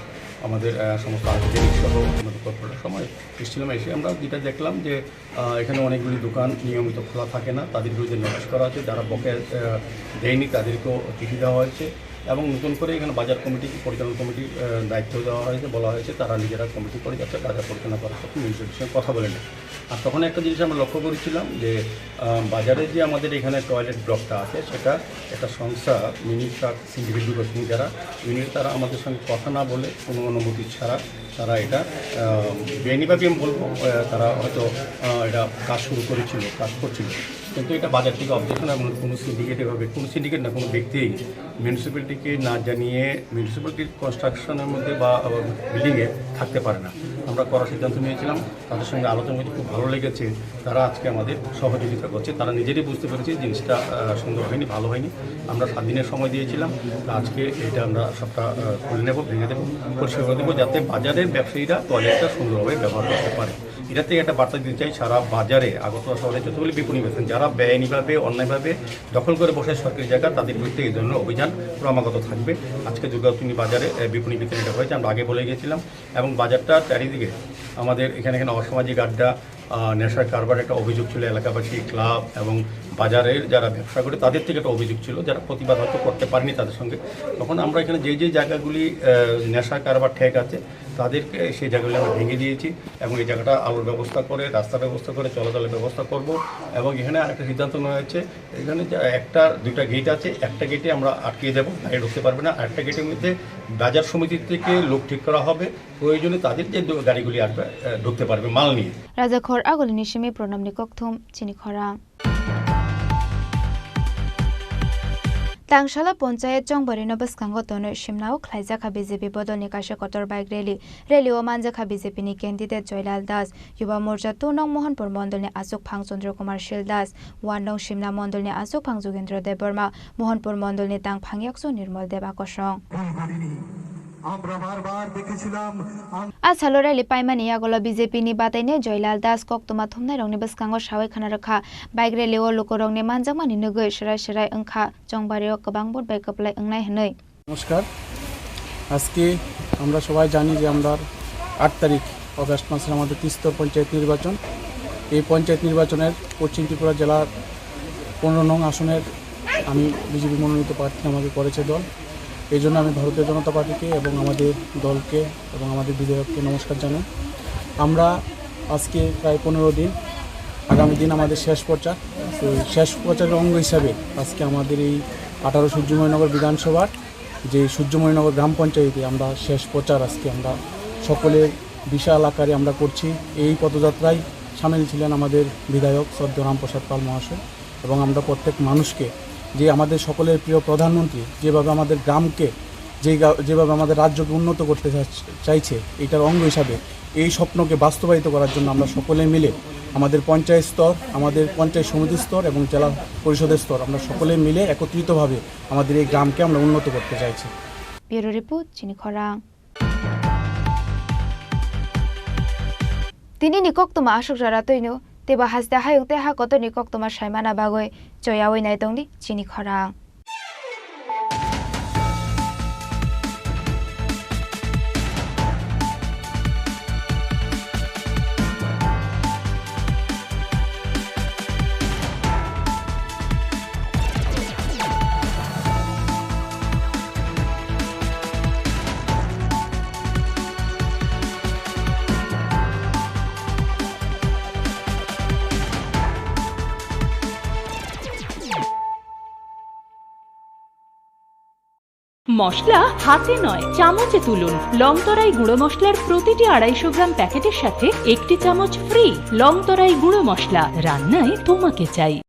আমাদের, আহ, সমস্ত আধিকারিক সহ আমাদের কর্পোরেটর সময় এসেছিলাম। এসে আমরা যেটা দেখলাম যে, আহ, এখানে অনেকগুলি দোকান নিয়মিত খোলা থাকে না, তাদের বিরুদ্ধে নোটিশ করা হয়েছে। যারা বকেয়া, আহ, দেয়নি, তাদেরকেও চিঠি দেওয়া হয়েছে। এবং নতুন করে এখানে বাজার কমিটি, পরিচালনা কমিটির, আহ, দায়িত্ব দেওয়া হয়েছে, বলা হয়েছে তারা নিজেরা কমিটি করে যাতে বাজার পরিচালনা করার পক্ষে মিউনিসিপ্যালিটির সঙ্গে কথা বলে নেয়। আর তখন একটা জিনিস আমরা লক্ষ্য করেছিলাম যে, আহ, বাজারে যে আমাদের এখানে টয়লেট ব্লকটা আছে, সেটা একটা সংস্থা, মিনি ট্রাক সিন্ডিকেট গ্রুপ আছে, যারা ইউনিট, তারা আমাদের সঙ্গে কথা না বলে, কোনো অনুমতি ছাড়া তারা এটা, আহ, বেআইনিভাবে আমি বলবো, আহ, তারা হয়তো, আহ, এটা কাজ শুরু করেছিল, কাজ করছিল। কিন্তু এটা বাজার থেকে অবজেকশন এবং কোনো সিন্ডিকেট এভাবে, কোনো সিন্ডিকেট না, কোনো ব্যক্তি মিউনিসিপ্যালিটিকে না জানিয়ে মিউনিসিপ্যালিটির কনস্ট্রাকশনের মধ্যে বা, আহ, বিল্ডিংয়ে থাকতে পারে না। আমরা করার সিদ্ধান্ত নিয়েছিলাম, তাদের সঙ্গে আলোচনা করতে খুব ভালো লেগেছে। তারা আজকে আমাদের সহযোগিতা করছে, তারা নিজেরাই বুঝতে পেরেছে জিনিসটা, আহ, সুন্দর হয়নি, ভালো হয়নি। আমরা সাত দিনের সময় দিয়েছিলাম, আজকে এটা আমরা সবটা, আহ, খুলে নেব, ভেঙে দেবো, পরিষ্কার করে দেবো, যাতে বাজারের ব্যবসায়ীরা টয়লেটটা সুন্দরভাবে ব্যবহার করতে পারে। এটা থেকে একটা বার্তা দিতে চাই, সারা বাজারে আগরতলা শহরে যতগুলি বিপণী ব্যবসায়ী যারা বেআইনিভাবে, অন্যায়ভাবে দখল করে বসে সরকারি জায়গা, তাদের বিরুদ্ধে এই ধরনের অভিযান ক্রমাগত থাকবে। আজকে দুর্গাপূর্ণিমা বাজারে, আহ, বিপণী বিতান এটা হয়েছে, আমরা আগে বলে গেছিলাম। এবং বাজারটা চারিদিকে আমাদের এখানে, এখানে অসামাজিক আড্ডা, আহ, নেশার কারবার একটা অভিযোগ ছিল, এলাকাবাসী, ক্লাব এবং বাজারের যারা ব্যবসা করে তাদের থেকে একটা অভিযোগ ছিল, যারা প্রতিবাদ হয়তো করতে পারেনি তাদের সঙ্গে। তখন আমরা এখানে যে যে জায়গাগুলি, আহ, নেশার কারবার ঠেক আছে, তাদেরকে সেই জায়গাগুলি আমরা ভেঙে দিয়েছি এবং এই জায়গাটা আলোর ব্যবস্থা করে, রাস্তার ব্যবস্থা করে, চলাচলের ব্যবস্থা করব। এবং এখানে আরেকটা সিদ্ধান্ত নেওয়া হয়েছে, এখানে যে একটা, দুইটা গেট আছে, একটা গেটে আমরা আটকে দেবো, গাড়ি ঢুকতে পারবে না। আরেকটা গেটের মধ্যে বাজার সমিতি থেকে লোক ঠিক করা হবে, প্রয়োজনে তাদের যে দো-, গাড়িগুলি আসবে, আহ, ঢুকতে পারবে মাল নিয়ে। Rajakhor agulini simi Pranamni kokthum chini khorang. Tangsala Ponchayat Chongbarino bwskango tonwi Simnao khlaijakha B J P bodolni kaisa kotor bike rally. Rally-o manjakha B J P ni candidate Joylal Das, Yuba Morcha two nong Mohanpur mondolni achukphang Chandra Kumar Shil Das, one nong Simna mondolni achukphang Jogendra Debbarma, Mohanpur mondolni tangphang yakchu Nirmal Deba Kosong. A salo rally paimani yagulo B J P ni batainai Joylal Das koktwma thumnairokni bwskango sawi khna rwkha. Bike rally-o lukurokni manjakmani nugwi swrai swrai wngkha. Chongbario kwbang vote bai kwplai wngnai hwnwi. নমস্কার। আজকে আমরা সবাই জানি যে আমরা আট তারিখ অগাস্ট মাসের আমাদের ত্রিস্তর পঞ্চায়েত নির্বাচন। এই পঞ্চায়েত নির্বাচনের পশ্চিম ত্রিপুরা জেলার পনেরো নং আসনের আমি বিজেপি মনোনীত প্রার্থী আমাকে করেছে দল। এই জন্য আমি ভারতীয় জনতা পার্টিকে এবং আমাদের দলকে এবং আমাদের বিধায়ককে নমস্কার জানাই। আমরা আজকে প্রায় পনেরো দিন, আগামী দিন আমাদের শেষ প্রচার। তো শেষ প্রচারের অঙ্গ হিসাবে আজকে আমাদের এই আঠারো সূর্যময়নগর বিধানসভার যে সূর্যময়নগর গ্রাম পঞ্চায়েতে আমরা শেষ প্রচার আজকে আমরা সকলে বিশাল আকারে আমরা করছি। এই পদযাত্রায় সামিল ছিলেন আমাদের বিধায়ক শ্রদ্ধেয় রামপ্রসাদ পাল মহাশয় এবং আমরা প্রত্যেক মানুষকে, যে আমাদের সকলের প্রিয় প্রধানমন্ত্রী যেভাবে আমাদের গ্রামকে, যে গা-, যেভাবে আমাদের রাজ্যকে উন্নত করতে চা-, চাইছে, এটার অঙ্গ হিসাবে এই স্বপ্নকে বাস্তবায়িত করার জন্য আমরা সকলে মিলে আমাদের পঞ্চায়েত স্তর, আমাদের পঞ্চায়েত সমিতি স্তর এবং জেলা পরিষদের স্তর, আমরা সকলে মিলে একত্রিতভাবে আমাদের এই গ্রামকে আমরা উন্নত করতে চাইছি। Bureau report, Chini Khorang. Tini ni koktwma aswk jora twino, teibo haste hayung tei ha kotor ni koktwma saimana bagwi choyawi nai tongdi chini khorang. মশলা হাতে নয়, চামচে তুলুন। লং তরাই গুঁড়ো মশলার প্রতিটি আড়াইশো গ্রাম প্যাকেটের সাথে একটি চামচ ফ্রি। লং তরাই গুঁড়ো মশলা, রান্নায় তোমাকে চাই।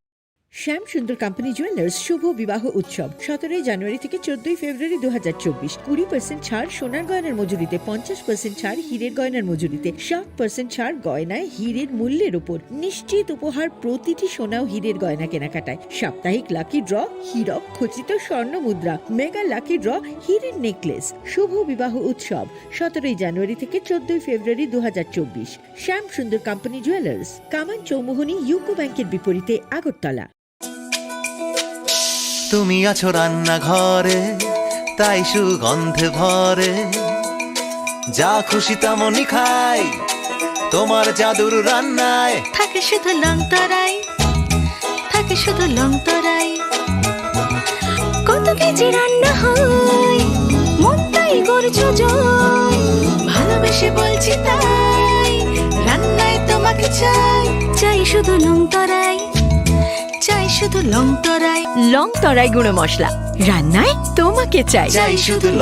শ্যাম সুন্দর কোম্পানি জুয়েলার্স শুভ বিবাহ উৎসব সতেরোই জানুয়ারি থেকে চোদ্দই ফেব্রুয়ারি দু হাজার চব্বিশ। কুড়ি পার্সেন্ট ছাড় সোনার গয়নার মজুরিতে, পঞ্চাশ পার্সেন্ট ছাড় হীরের গয়নার মজুরিতে, সাত পার্সেন্ট ছাড় গয়নায় হীরের মূল্যের উপর। নিশ্চিত উপহার প্রতিটি সোনা ও হীরের গয়না কেনাকাটায়। সাপ্তাহিক লাকি ড্র, হীরক খচিত স্বর্ণ মুদ্রা, মেগা লাকি ড্র, হীরের নেকলেস। শুভ বিবাহ উৎসব সতেরোই জানুয়ারি থেকে চোদ্দই ফেব্রুয়ারি দু হাজার চব্বিশ। শ্যাম সুন্দর কোম্পানি জুয়েলার্স, কামান চৌমুহনী ইউকো ব্যাংকের বিপরীতে, আগরতলা। তুমি আছো রান্নাঘরে, তাই সুগন্ধে ভরে। যা খুশি তেমনই খাই, তোমার জাদুর রান্নায়। থাকে শুধু লং তরাই, থাকে শুধু লং তরাই। কত কেজি রান্না হয়, মনটাই করছো জয়। ভালোবেসে বলছি তাই, রান্নায় তোমাকে চাই। চাই শুধু লং তরাই, চাই শুধু লং তরাই। লং তরাই গুঁড়ো মশলা, রান্নায় তোমাকে চাই। চাই শুধু লং